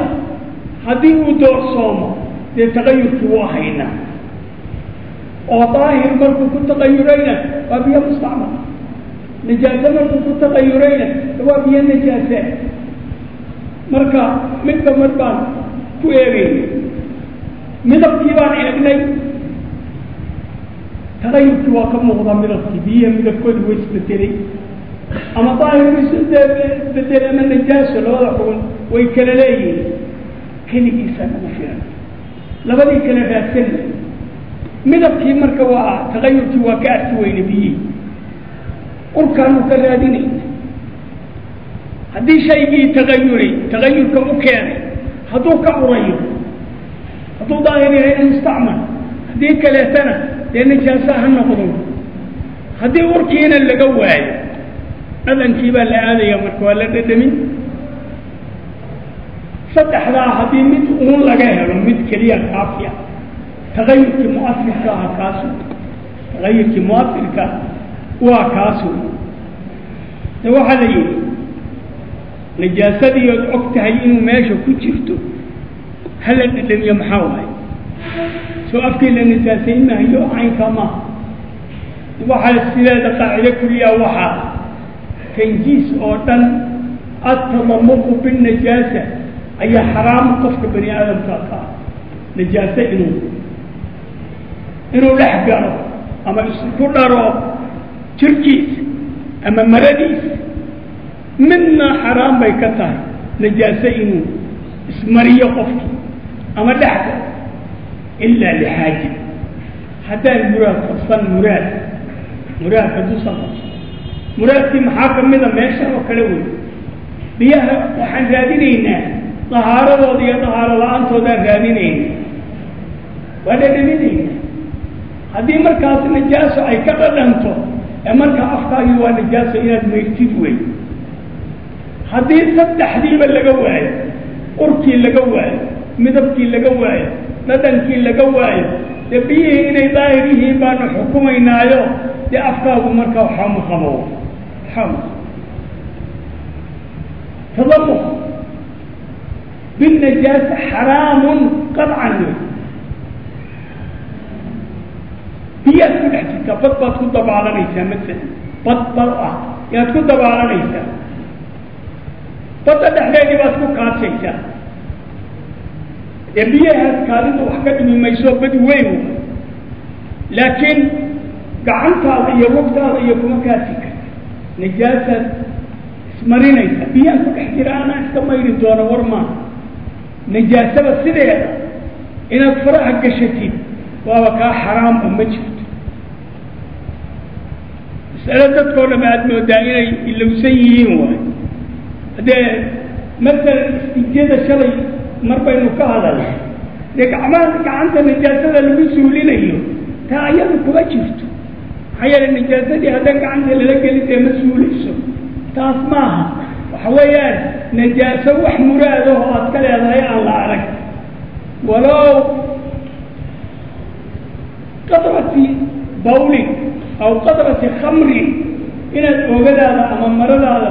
Speaker 1: haddii uu doorsoomo dee tagayurkii waa haynaa, oo daahir markuu ku tagayurayna waa biyo mustacmal, najaaso markuu ku tagayurayna waa biyo najaase. Marka midba mar baan ku eegayna, midabkii baan eegnay, tagayurkii waa ka muuqdaa midabkii, biyiha midabkoodi way isbedelay, ama daahir way isbedelay ama najaaso, labada xugun way kala leeyihiin. Keligiisaa nagu filan, labadii kale raadsanna. Midabkii marka waa tagayurkii waa ka arki weyne biyihii, urkaanu ka raadinayna. Haddii shaygii tagayuray tagayurka u keenay hadduu ka urayo, hadduu daahir yahayna mustacmal, haddii kaleetana dee najaasa ha noqdo. Haddii urkiina laga waayo dhadhankii baa la aadaya, marka waa la dhadhamin. Saddexdaa haddii mid uun laga helo, mid keliya kaafiya. Tagayurkii mu'asirka aha kaasu, tagayurkii mu'asirka waa kaasu. De waxaa la yidhi najaasadii ood og tahay inuu meesha ku jirto hala dhadhamiyo, maxaa waaye? Soo afkii la najaasayn maayo, caynkaa maaha. Waxaa sideeda qaacido kuliya waxaa tanjiis oo dhan altadamuqu binnajaasa ayaa xaraam qofka bani aadamka ka ah. Najaase inuu dhex galo ama isku dharo jirkiisa ama maradiisa midna xaraam bay ka tahay. Najaase inuu ismariyo qofkii ama dhex galo ilaa lixaaja, haddaan muraad qabsan, muraad hadduusan qabsan. Muraadkii maxaa kamida? Meeshan oo kale wey. Biyaha waxaan raadinaynaa dahaaradooda iyo dahaaro la-aantoodaan raadinaynaa, waa dhadhaminaynaa. Haddii markaas najaaso ay ka dhadhanto, ee markaa afkaagii waa najaaso, inaad mayrtid wey. Haddii saddexdiiba laga waayo, urkii laga waayo, midabkii laga waayo, dhadhankii laga waayo, dee biyihii inay daahir yihiin baanu xukumaynaayo, dee afkaagu markaa waxba ma qabo, waxba ma qabo. Tadamuk binnajaasa xaraamun qadcan wey. Biyaad ku dhex jirtaa, bad baad ku dabaalanaysaa, masalan bad bal ah yaad ku dabaalanaysaa, badda dhexdeedii baad ku kaadshaysaa, dee biyahaas kaadidu wax ka dhimi mayso, bad weyn wa, laakiin gacantaada iyo lugtaada iyo kuma kaasi karta, najaasaad ismarinaysa. Biyaan ku dhex jira anaa iska mayri doono, war maaha. Najaasaba sideeda inaad faraha gashatid waaba kaa xaraamba, ma jirto. Mas'alo dadkoo dham aada moodaa inay ilowsan yihiin waay. Haddee masalan istijada shalay mar baynu ka hadalnay, dee gacmaha gacanta najaasada lagu suulinayo taa iyadu kuma jirto, maxaa yeelay najaasadii haddaan gacanta lala gelin dee ma suulayso. Taas maaha, waxa weeyaan najaaso wax muraadaho aad ka leedahay aan la arag, walow qadrati bawlin aw qadrati khamrin, inaad oogadaada ama maradaada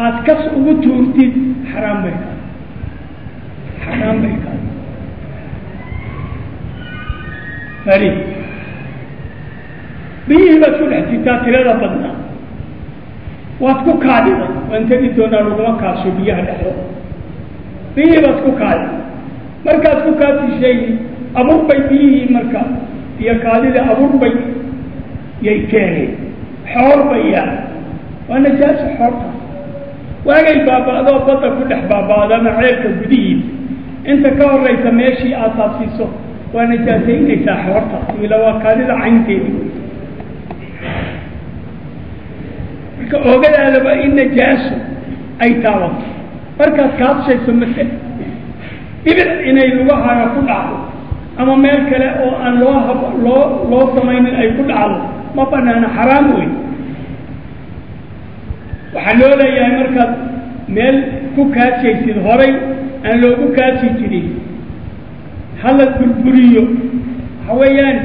Speaker 1: aad kas ugu tuurtid xaraam bay kaa, xaraam bay kaa. Fari biyihii baad ku dhex jirtaa tirada badnaa, waad ku kaadiday, waan tegi doonaa laguma kaasho biyaha dhexdooda. Biyihii baad ku kaadiday, markaad ku kaadishay abuur bay biyihii marka iyo kaadida abuur bay yay keeneen, xoor bay yaa, waa najaaso xoortaas. Waagay baaba'doo badda ku dhex baaba'do ama ceelka gudihiisa, inta ka horaysa meeshii aad taabsiiso waa najaasaynaysaa xoortaas, ila waa kaadida caynteedii wey. Marka oogadaadaba in najaaso ay taabato markaad kaadshayso, masala dhibic inay lugahaaga ku dhacdo ama meel kale oo aan loo hab loo loo samaynin ay ku dhacdo ma banaana, xaraam wey. Waxaa loo leeyahay markaad meel ku kaadshaysid horay aan loogu kaadshi jirin hala burburiyo, waxa weeyaan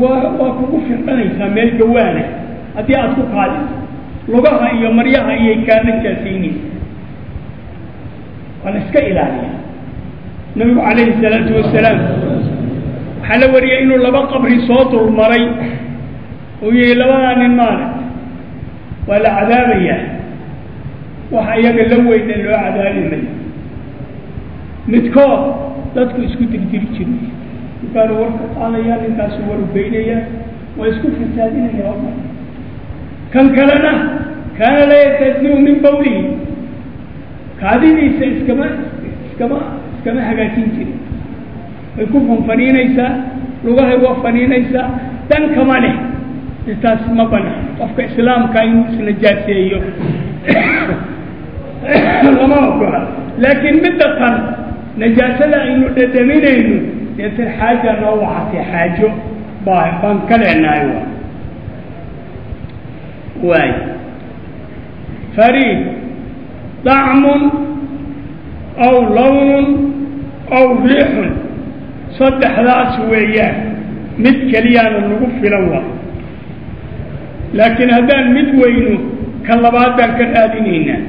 Speaker 1: waa kugu firdhanaysaa meel gawaana haddii aad ku kaadiso, lugaha iyo maryaha iyay kaa najaasaynaysa, waa la iska ilaaliyaa. Nabigu calayhi salaatu wasalaam waxaa la wariyay inuu laba qabri soo dulmaray, uu yihi labadaa nin maaragta waa la cadaabayaa, waxa iyaga la weyna loo cadaabi mayo. Midkood dadku isku dirdiri jiray, ninkaanu warka qaadaya, ninkaasu warugeynaya, waa isku fasaadinaya o dhan. Kan kalena kaana laa yastasniu min bawlihi, kaadidiisa iskama iskama iskama hagaajin jirin, way ku fanfaniinaysaa, lugahay waa faniinaysaa, dan kama leh. Taas ma banaan, qofka islaamka inuu isnajaaseeyo lama ogola. Laakiin midda tan najaasada aynu dhadhaminayno dee tan xaaja noo waxatay, xaajo baa baan ka leenahay. Wa waay fariid dacmun aw lawnun aw riixun, saddexdaas weeyaan, mid keliyaana nagu filan waa. Laakiin haddaan mid weyno kan labaad baan ka raadinaynaa,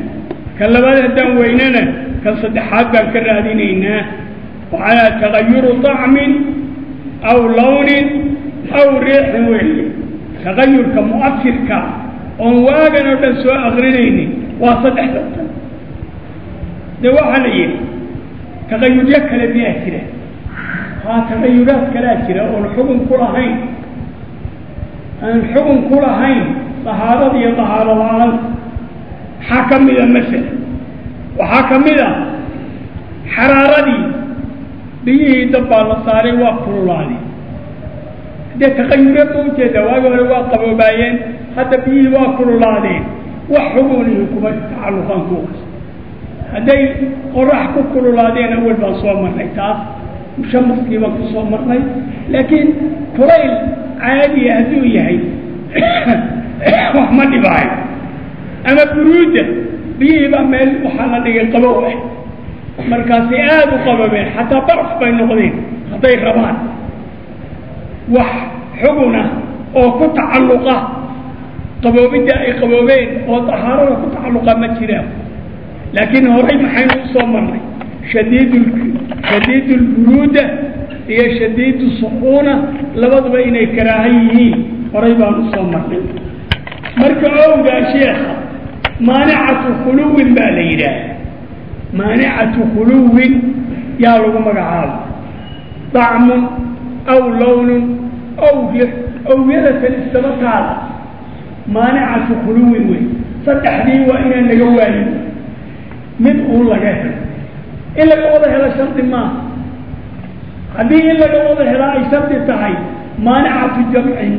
Speaker 1: kan labaad haddaan weynana kan saddexaad baan ka raadinaynaa. Waxaa tagayuru طacmin aw lawnin aw riixin weeye. Tagayurka mu'asirka oon waagan oo dhan soo akrinaynin waa saddexda tan. Dee waxaa la yidhi tagayuryo kale miyaa jira? Haa, tagayuraad kalaa jira oon xugun ku lahayn, aan xugun ku lahayn dahaarada iyo dahaaro la-aanta. Maxaa ka mida? Masala waxaa ka mid a xaraaradii, biyihii dab baa la saaray, waa kululaaday. Dee taqayure ma ujeeda? Waagi hore waa qaboobaayeen, hadda biyihii waa kululaadeen, wax xugunihi kuma tacalluqaan kuwaas. Hadday qorax ku kululaadeen awal baan soo marnay, taas mushamaskii baan ku soo marnay. Laakiin kulayl caadiya hadduu yahay wax ma dhibaayo. Ama buruudda, biyihii baa meel waxaa la dhigay qabow ah, markaasay aada u qababeen, xataa baraf bay noqdeen hadday rabaan. Wax xuguna oo ku tacalluqa qaboobidda ay qaboobeen oo tahaarada ku tacalluqa ma jiraan. Laakiin horay maxaynu u soo marnay? Shadiid lburuuda iyo shadiid suquuna labaduba inay karaaha yihiin horay baan u soo marnay. Marka owgaa sheekha maanicatu khuluwin baa la yidhaaha, maanicatu khuluwin yaa lagu magacaaba. Dacmun aw lawnun aw awyadatan isdaba taala maanicatu khuluwin wey. Saddexdii waa inaan laga waayin, mid uun laga helo. In laga wada helo shardi maaha. Haddii in laga wada helaa ay shardi tahay, maanicatu jamcin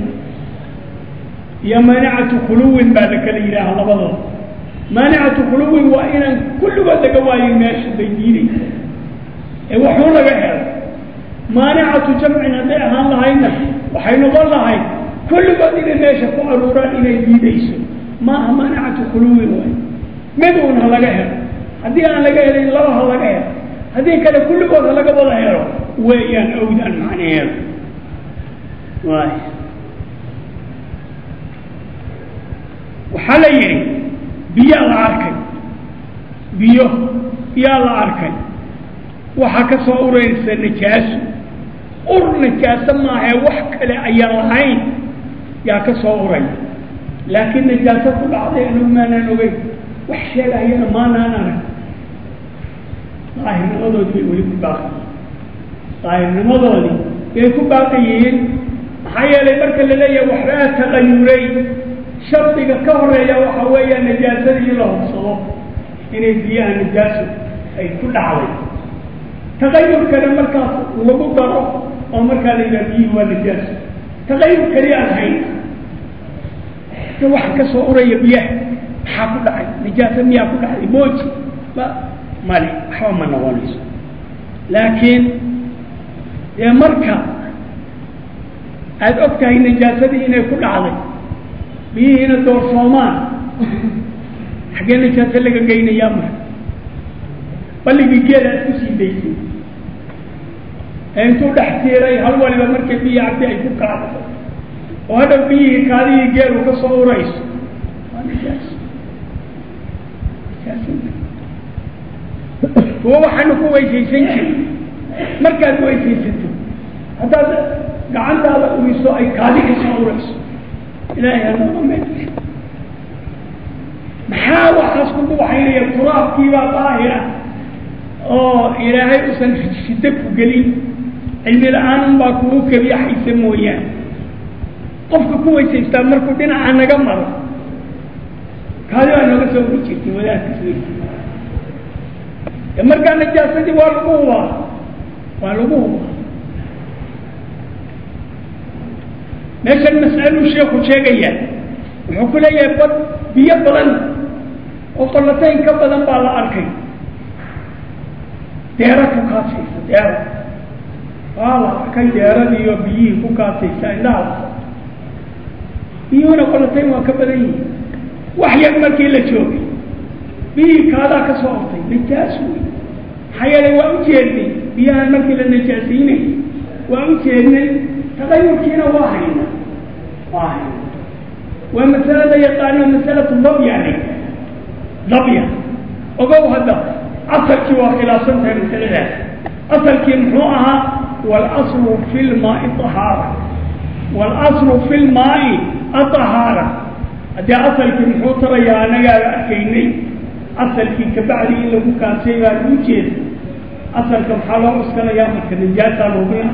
Speaker 1: iyo maanicatu khuluwin baa la kala yidhaaha labadooda. Maanicatu khuluwin waa inaan kulligood laga waayin meesha bay diidaysa ee waxuun laga helo. Maanicatu jamcin hadday ahaan lahaydna waxay noqon lahayd kulligood inay meesha ku aruuraan inay diidayso. Maaha maanicatu khuluwin waay, mid uun ha laga helo. Haddii aan laga helin laba ha laga helo, haddii kale kulligood ha laga wada helo weeyaan owdaan macnaheedu. Waay, waxaa la yidhi biyaa la arkay, biyo yaa la arkay, waxaa ka soo uraysa najaaso. Ur najaaso maahee wax kale ayaan lahayn yaa ka soo uraya, laakiin najaaso ku dhacday anagu maanaan ogeyn, wax sheegahayana maanaan arag. Daahirnimadoodii bay weli ku baaqi yihiin, daahirnimadoodii bay ku baaqi yihiin. Maxaa yeelay marka la leeyahay waxbaa taqayuray, shardiga ka horeeya waxa weeya najaasadii in la hubsado inay biyaha najaaso ay ku dhacday. Taqayurkana markaas lagu daro oo markaa la yidhaha biyihii waa najaaso, taqayur keliya aan hayn de waxa ka soo uraya biyaha maxaa ku dhacay? Najaaso miyaa ku dhacday? Mooji ma male, waxba ma noqonayso. Laakiin dee marka aada og tahay najaasadii inay ku dhacday, biyihiina doorsoomaan, xaggee najaaso laga geynayaa? Marka balligii geela aad ku sii daysay ee intuu dhex tiiray hal waliba markay biyi cabdi ay ku kaacdo oo hadhow biyihii kaadihii geelu ka soo urayso, waa najaaso. Najaaso kuwa waxaanu ku weysaysan jirin, markaad weysaysato haddaad gacantaada uriso ay kaadi ka soo urayso, ilaahay hanooga meel. Maxaa waxaas kugu waxaynaya? Turaabkiibaa daahira oo ilaahay usan shiddo ku gelin, cilmi la-aan unbaa kugu kabiyaxaysa mooyaane. Qofka ku weysaystaa markuu dhinaca naga maro kaadi baa nooga soo uri jirtay wadaadkas weysa. Markaa najaasadii waa lagu hubaa, waa lagu hubaa. Meeshan mas'aluu sheekhu sheegaya, wuxuu ku leeyahay bad biyo badan oo qollatayn ka badan baa la arkay deera ku kaasaysa, deera waa la arkay deeradiiyo biyihii ku kaasaysa indhaha, biyuhuna qollatayn waa ka badan yihiin. Wax yar markii la joogay biyihii kaadaa ka soo ortay, najaas wey. Maxaa yeelay waa u jeednay biyahan markii la najaasiinay, waa u jeednay, taqayurkiina waa hayna, waa hayna. Waa masalada yaqaano masalatu dabya la yidhaha, dabya. Ogow hadda asalkii waa khilaafsan tahay masaladaas. Asalkii muxuu ahaa? Waalaslu fi lmaai ahaara, waalaslu fi lmaai aطahaara. Haddii asalkii muxuu tarayaa? Annagaaba arkaynay asalkii kabacdi in lagu kaasay baa u jeeda. Asalka maxaa loo cuskanayaa marka najaasaa looguna?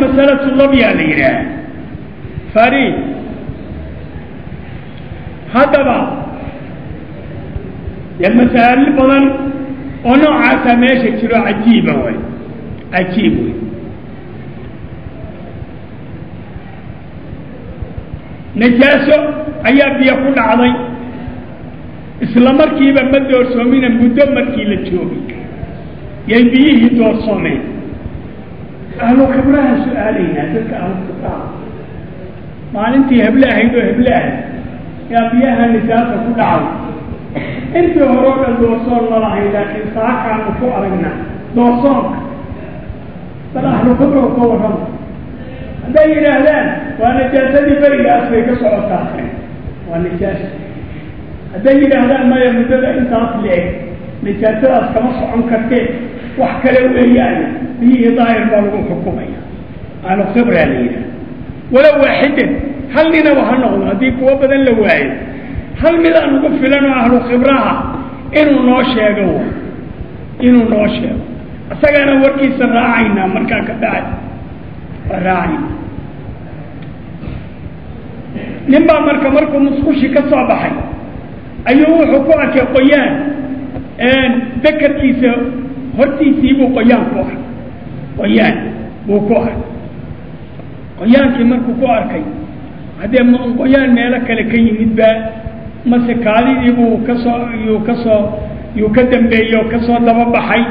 Speaker 1: Masalatu dabya la yidhaaha farid. Haddaba dee masaa'il badan oo noocaasaa meesha jiro, cajiiba way, cajiib wey. Najaaso ayaa biyo ku dhacday, Isla markiiba ma doorsoomina, muddo markii la joogay yay biyihii doorsoomeen. Ahlu khibraha su-aalaynaa, dadka ahlu khibraha maalintii heble ahayd oo heble ahayd yaa biyaha nijaasa ku dhacay, intii hore o dhan doorsoon ma lahayn, laakiin saakaanu ku aragnaa doorsoonka. Bal ahlu khibra ka warrama, hadday yidhaahdaan waa najaasadii berigaas bay ka socotaa, waa nijaas. Hadday yidhaahdaan maya muddada intaas le-eg nijaasadaas kama socon kartee wax kale weeyaan, biyihii daahir baa lagu xukumaya. Ahlu khibraa la yidhaha. Walow waaxidan, hal ninaba ha noqdo, haddii kuwo badan la waayo hal midaan ugu filan oo ahlu khibraha inuu noo sheego, inuu noo sheego, isagaana warkiisa raacaynaa. Markaa ka dhacay waa raacayna. Nin baa marka markuu musqushi ka soo baxay ayuu wuxuu ku arkay qoyaan dakarkiisa hortiisiibuu qoyaan ku arkay, qoyaan buu ku arkay. Qoyaankii markuu ku arkay, haddee qoyaan meelo kale ka yimid baa mase kaadidii buu kasoo yuu kasoo yuu ka dambeeyey oo kasoo daba baxay,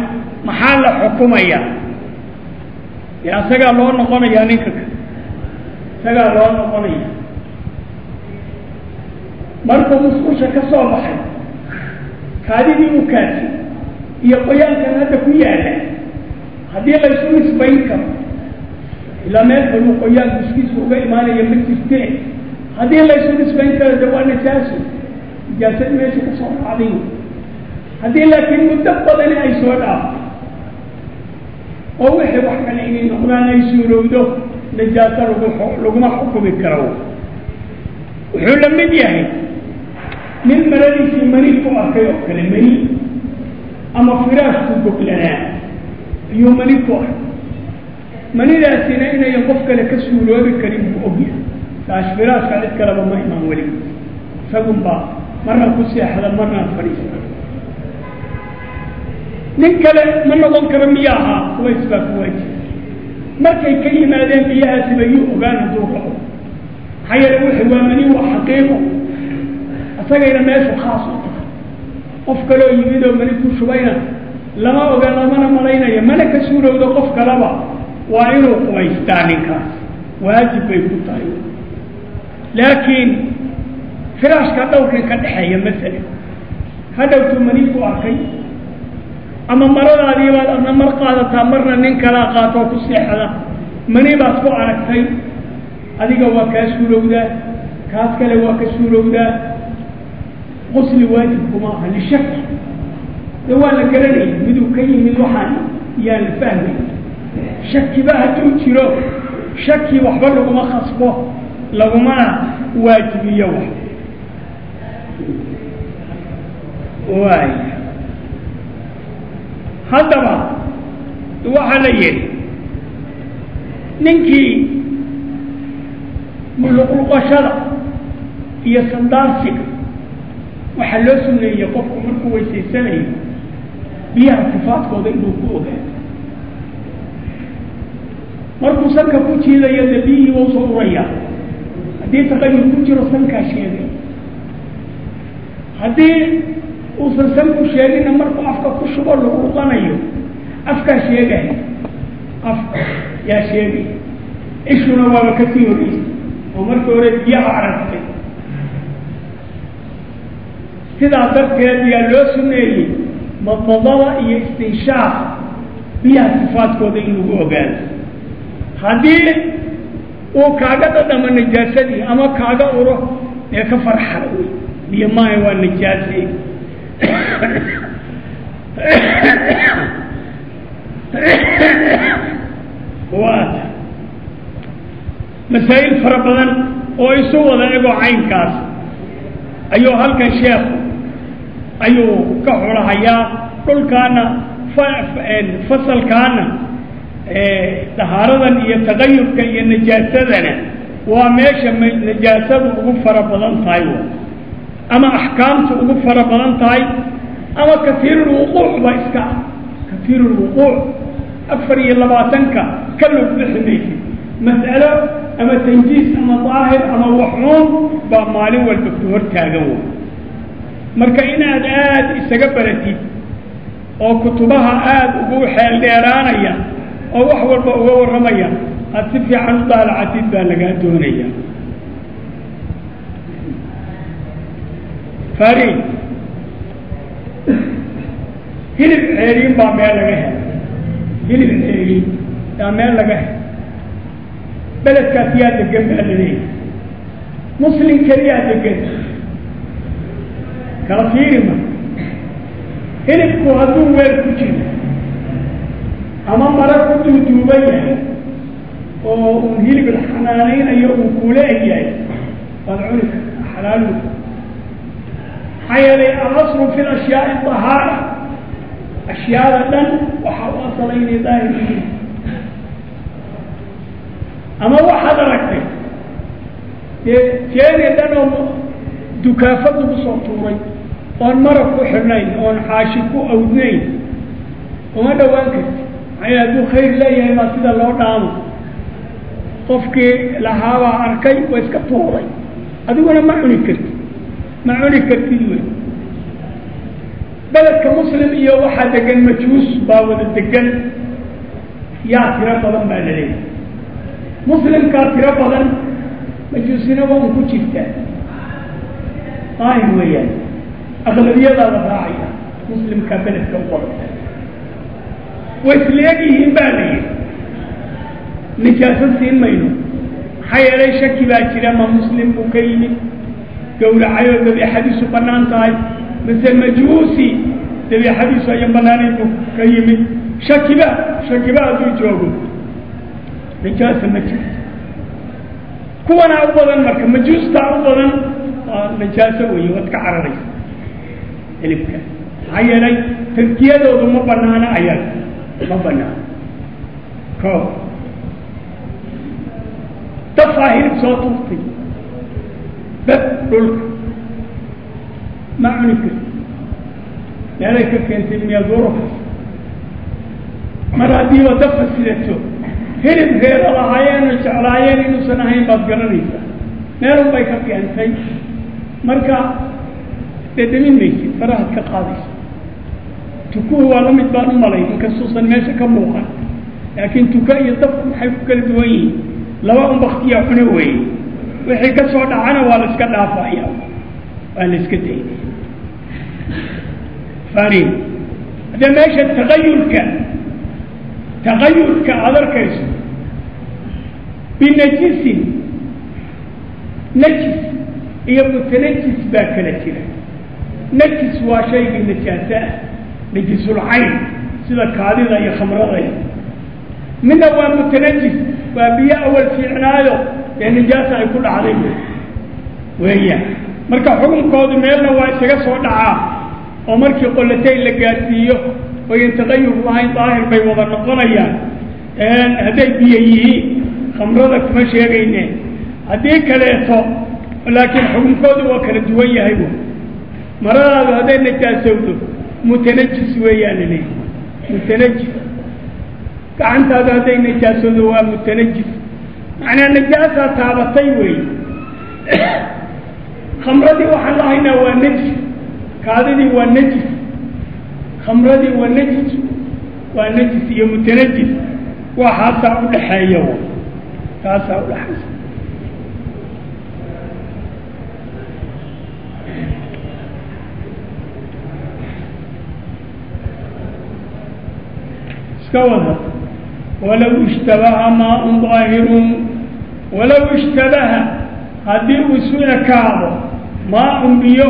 Speaker 1: maxaa la xukumayaa? Dee isagaa loo noqonayaa, ninka isagaa loo noqonaya. Markuu musqusha ka soo baxay kaadidii uu kaasi iyo qoyaankan hadda ku yaalla haddii laysu nisbayn karo, ilaa meel kaluu qoyaan guskiisu uga imaanaya ma jirtee, haddii laysu nisbayn karo de waa najaaso, nijaasadi meesha ka soo raacday. Haddii laakiin muddo badani ay soo dhaaftay oo wixii wax kale inay noqdaan ay suurowdo, najaaso lagu laguma xukumi karo. Wuxuu la mid yahay nin maradiisii mani ku arkay oo kale, mani ama firaashku goglanaa ayuu mani ku arkay. Manidaasina inayan qof kale ka suuroobi karin buu ogyahay, saas firaashka cid kaleba ma imaan weligiis, isagun baa marna ku seexda marna fadhiista, nin kale ma noqon karo miya ahaa. Qubays baa ku waajiba. Markay ka yimaadeen biyahaasiba yuu ogaan hadduu rabo, maxaa yeele wuxu waa mani, waa xaqiiqo, isagayna meeshu khaas u tahay. Qof kaloo yimid oo mani ku shubayna lama oga, lamana malaynayo, mana ka suurowdo qof kaleba, waa inuu qubaystaa ninkaas, waajib bay ku tahay. Laakiin firaashka dhowrkan ka dhexeeya masalan, hadhowtuu mani ku arkay, ama maradaadii baad adna mar qaadataa marna nin kalaa qaatoo ku seexda, mani baad ku aragtay, adiga waa kaa suurowdaa, kaas kale waa ka suurowdaa, qusli waajib kuma aha lishaki, de waa la garanaya miduu ka yimid, waxaan yaan la fahmay. Shakiba hadduu jiro, shaki waxba laguma khasbo, lagumana waajibiyo wax. Waay haddaba waxaa la yidhi ninkii luqluqashada iyo sandaarsiga waxaa loo suneeyey qofku markuu weysaysanayo biyaha sifaadkooda inuu ku ogaado. Markuu sanka ku jiidayo dee biyihii waa usoo uraya, haddii taqayur ku jiro sankaa sheegay, haddii uusan sanku sheeginna markuu afka ku shubo luqluqanayo afkaa sheegay, afka yaa sheegay. Ishuna waaba kasii horreysay oo markii hore biyaha aragtay. Sidaa darteed yaa loo suneeyey madmadada iyo istinshaaq biyaha sifaadkooda in lagu ogaado. Haddii uu kaaga dhadhamo najaasadii ama kaaga uro, dee ka farxala wey, biyo maayo waa najaase. Waata masaa'il fara badan oo isu wada egoo caynkaas ayuu halkan sheekhu ayuu ka xulahayaa. Dhulkaana fasalkaana dahaaradan iyo tagayurka iyo najaasadana waa meesha najaasadu ugu fara badan tahay, ama axkaamtu ugu fara badan tahay, ama kasiirulwuquuc ba iska ah. Kasiirulwuquuc 24-ka ka lug bixi maysid mas'alo ama tanjiis ama daahir ama waxuun baa maalin walba ku hor taagan. Wey Marka inaad aada isaga baratid oo kutubaha aada ugu xeel dheeraanaya oo wax walba uga warramaya aada si fiican u daalacatid baa lagaa doonaya. Fariin hilib ceeriin baa meel laga helay, hilib ceeriin baa meel laga helay. Beledkaas yaa degan baa laleeyahay, muslim keliyaa degan, kala fiiri ma. Hilibku hadduu weel ku jiro ama mara ku duuduuban yahay oo uun hilib la xanaanaynayo uu kuula eg yahay, waad cuni kartaa, xalaal wey. Maxaa yeelay alaslu fi lashyaai dahaara, ashyaada dhan waxaa u asala inay daahir yihiin. Ama waxaad aragtay dee jeeni dhan oo dukaafad lagu soo tuuray oon marag ku xidhnayn oon xaashi ku awdnayn, uma dhowaan karti. Maxaa yeele hadduu khayr leeyahay baa sida loo dhaamo. Qofkii lahaabaa arkay waa iska tuuray, adiguna ma cuni kartid, ma cuni kartid wey. Beledka muslim iyo waxaa degan majuus baa wada degan, yaa tiro badan baa la leeyahay. Muslimkaa tiro badan, majuusina waa un ku jirtaa, daahir weeyaan, aqlabiyadaa la raacaya, muslimkaa beledka u badan. Way isleeg yihiin baa la yidhi, nijaaso siin mayno. Maxaa yeelay shaki baa jira, ma muslim buu ka yimid gowracayoo dabiixadiisu bannaan tahay, mise majuusi dabiixadiisu ayan bannaanayn buu ka yimid. Shakiba shakiba hadduu joogo nijaasa ma jirto. Kuwanaa u badan marka, majuustaa u badan waa nijaaso weeye, waad ka cararaysa hilibka. Maxaa yeelay tadkiyadoodu ma banaana, ayaga ma banaana. Ko dafaa hilib soo tuurtay bab dhulka, ma cuni karti, meelay ka keentay miyaduurafas. Mar haddiiba dafa sidato hilib reero lahaayeen oo jeclaayeen inuusan ahayn baad garanaysaa, meelun bay ka keentay. Marka dhedhemin maysid, farahaad ka qaadaysa. Tukuhu waa la mid baan u malay, inkastuusan meesha ka muuqan, laakiin tuka iyo dafku maxay ku kala duwan yihiin? Laba un baktiyaa cune weeye, wixii ka soo dhacana waa la iska dhaafaya, waa la iska daynaya. Fariin haddee meesha taqayurka, taqayurka aada arkayso binajisin, najis iyo mutanajis baa kala jira. Najis waa shaygii najaasa ah, najisulcayn sida kaadida iyo khamrada. Midna waa mutanajis, waa biyo awal fiicnaayo dee nijaasa ay ku dhacday weeyaan. Marka xukunkoodu meelna waa isaga soo dhacaa, oo markii qolatayn la gaadsiiyo oyan taqayur lahayn daahir bay wada noqonayaan hadday biyo yihiin, khamrada kuma sheegayne. Haddii kaleeto laakiin xukunkoodu waa kala duwan yahay. Bu maradaadu hadday najaasowdo mutanajis weeyaan laleeyahy, mutanajis. Gacantaadu hadday najaasowdo waa mutanajis, macnaa najaasaa taabatay weeye. Khamradii waxaan lahaynaa waa najis, kaadidii waa najis, khamradii waa najis, waa najis iyo mutanajis, waxaasaa udhaxeeya, taasaa udhaxaysa. Iska wada. Walow ishtabaha maaun daahirun, walow ishtabaha haddii uu isu ekaado maaun biyo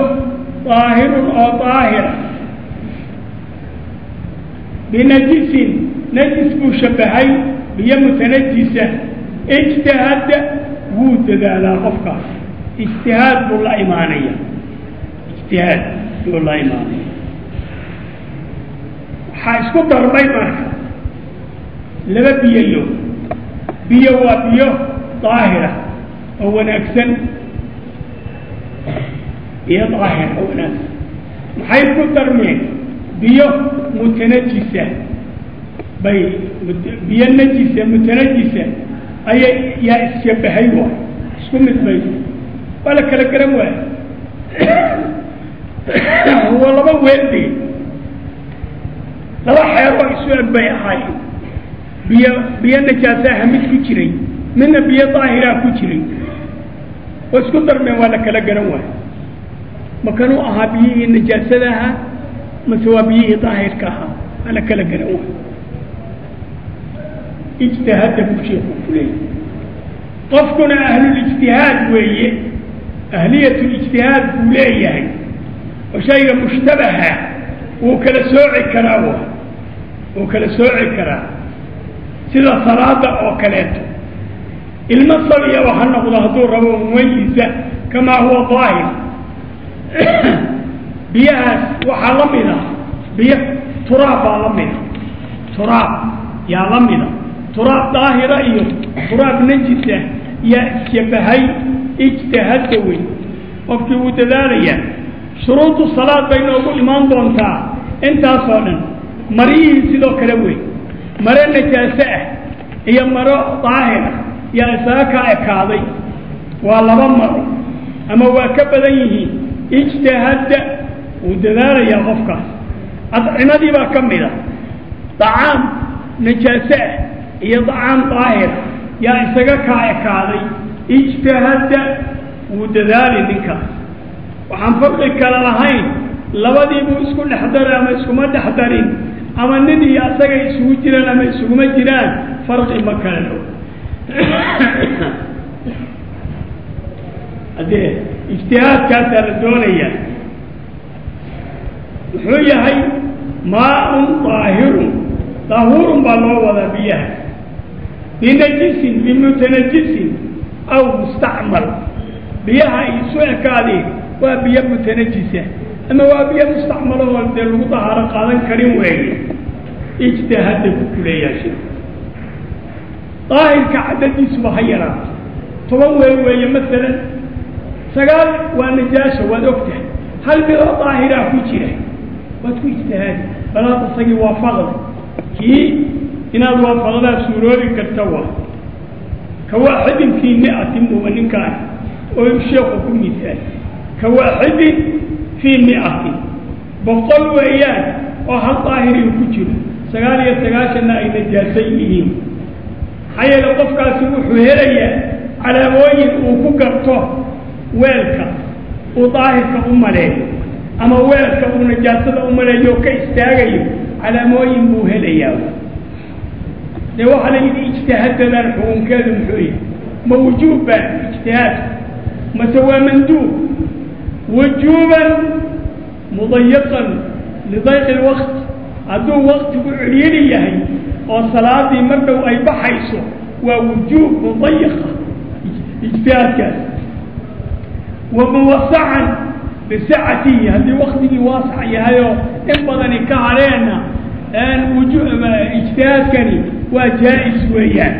Speaker 1: daahirun oo daahira binajisin, najis buu shabahay, biyo mutanajisa, ijtahada wuu dadaalaa qofkaas, ijtihaad buu la imaanaya, ijtihaad buu la imaanaya. Waxaa isku darmay marka laba biyayo, biyo waa biyo daahira oo wanaagsan, biyo daahir oo wanaagsan, maxay ku darmeen? Biyo mutanajisa bay, biyo najisa mutanajisa ayay yaa isshabahay, waay isku mid bay, waa la kala garan waaya. Waa laba weelde, laba xeeroo isu eg bay ahaayeen. Biyo biyo najaasaha mid ku jiray, midna biyo daahiraa ku jiray, oo isku darmeen, waa la kala garan waayo. Ma kanuu ahaa biyihii najaasada ahaa mase waa biyihii daahirka ahaa? Waa la kala garan waayo. Ijtihadda buu sheekhu ku leeyahy. Qofkuna ahlulijtihaad weeye, ahliyatulijtihaad buu leeyahay, oo shayga mushtabaha wuu kala sooci karaa, wuu kala sooci karaa, sida salaada oo kaleeto. Ilmo sabiyaba ha noqdo hadduu rabo, mumayiza kamaa huwa daahir. Biyahaas waxaa la mida biyo turaab baa la mida, turaab yaa la mida, turaab daahira iyo turaab najisa yaa isshabahay. Ijtahadda wey, qofkii wuu dadaalayaa. Shuruudu salaad bay noogu imaan doontaa intaasoo dhan. Marihii sidoo kale wey, maro najaaso ah iyo maro daahira yaa isaga kaa ekaaday, waa laba maro ama waa ka badan yihiin. Ijtahadda, wuu dadaalayaa qofkaas. Adcimadii baa ka mida, dacaam najaaso ah iyo dacaam daahira yaa isaga kaa ekaaday. Ijtahadda, wuu dadaali ninkaas. Waxaan farqi kala lahayn labadii buu isku dhex daray ama iskuma dhex darin, ama nin iyo asagay isugu jiraan ama isuguma jiraan, farqi ma kala dhow. Haddee ijtihaadkaasaa la doonayaa. Muxuu yahay maaun daahirun? Daahuurun baa loo wadaa biyaha, binajisin, bimutanajisin aw mustacmal. Biyaha ay isu ekaadeen waa biyo mutanajisa ama waa biyo mustacmalo oo dee lagu dahaaro qaadan karin weeye. Ijtihadda buu ku leeyahay sheekhu. Daahirka cadadiisuba ha yaraato, 10 weel weeye masalan, 9 waa najaasha, waad og tahay, hal midoo daahiraa ku jira, waad ku ijtihaadi. Balaad isagii waafaqday, kii inaad waafaqdaa suuroobi karta. Waa ka waaxidin fii miatin buuba ninkaan oo sheekhu ku misaal, ka waaxidin fii miatin, 100 weeyaan oo hal daahiriu ku jiro, 99-na ay najaasan yihiin. Maxaa yeele qofkaasi wuxuu helayaa calaamooyin uu ku garto weelka uu daahirka u maleeyo ama weelka uu najaasada u maleeyo oo ka istaagayo, calaamooyin buu helayaa. Dee waxaa la yidhi ijtihadadan xukunkeedu muxuu yahay? Ma wujuub baa ijtihaadku mase waa manduub? Wujuuban mudayaqan lidayqi lwaqt, hadduu waqtigu cidhiidhi yahay oo salaadii mar dhow ay baxayso, waa wujuub mudayaqa ijtihaadkaas. Wa muwasacan bisacatihi, haddii waktigii waasac yahayoo in badani ka hadheenna, ijtihaadkani waa jaa-is weeyaan.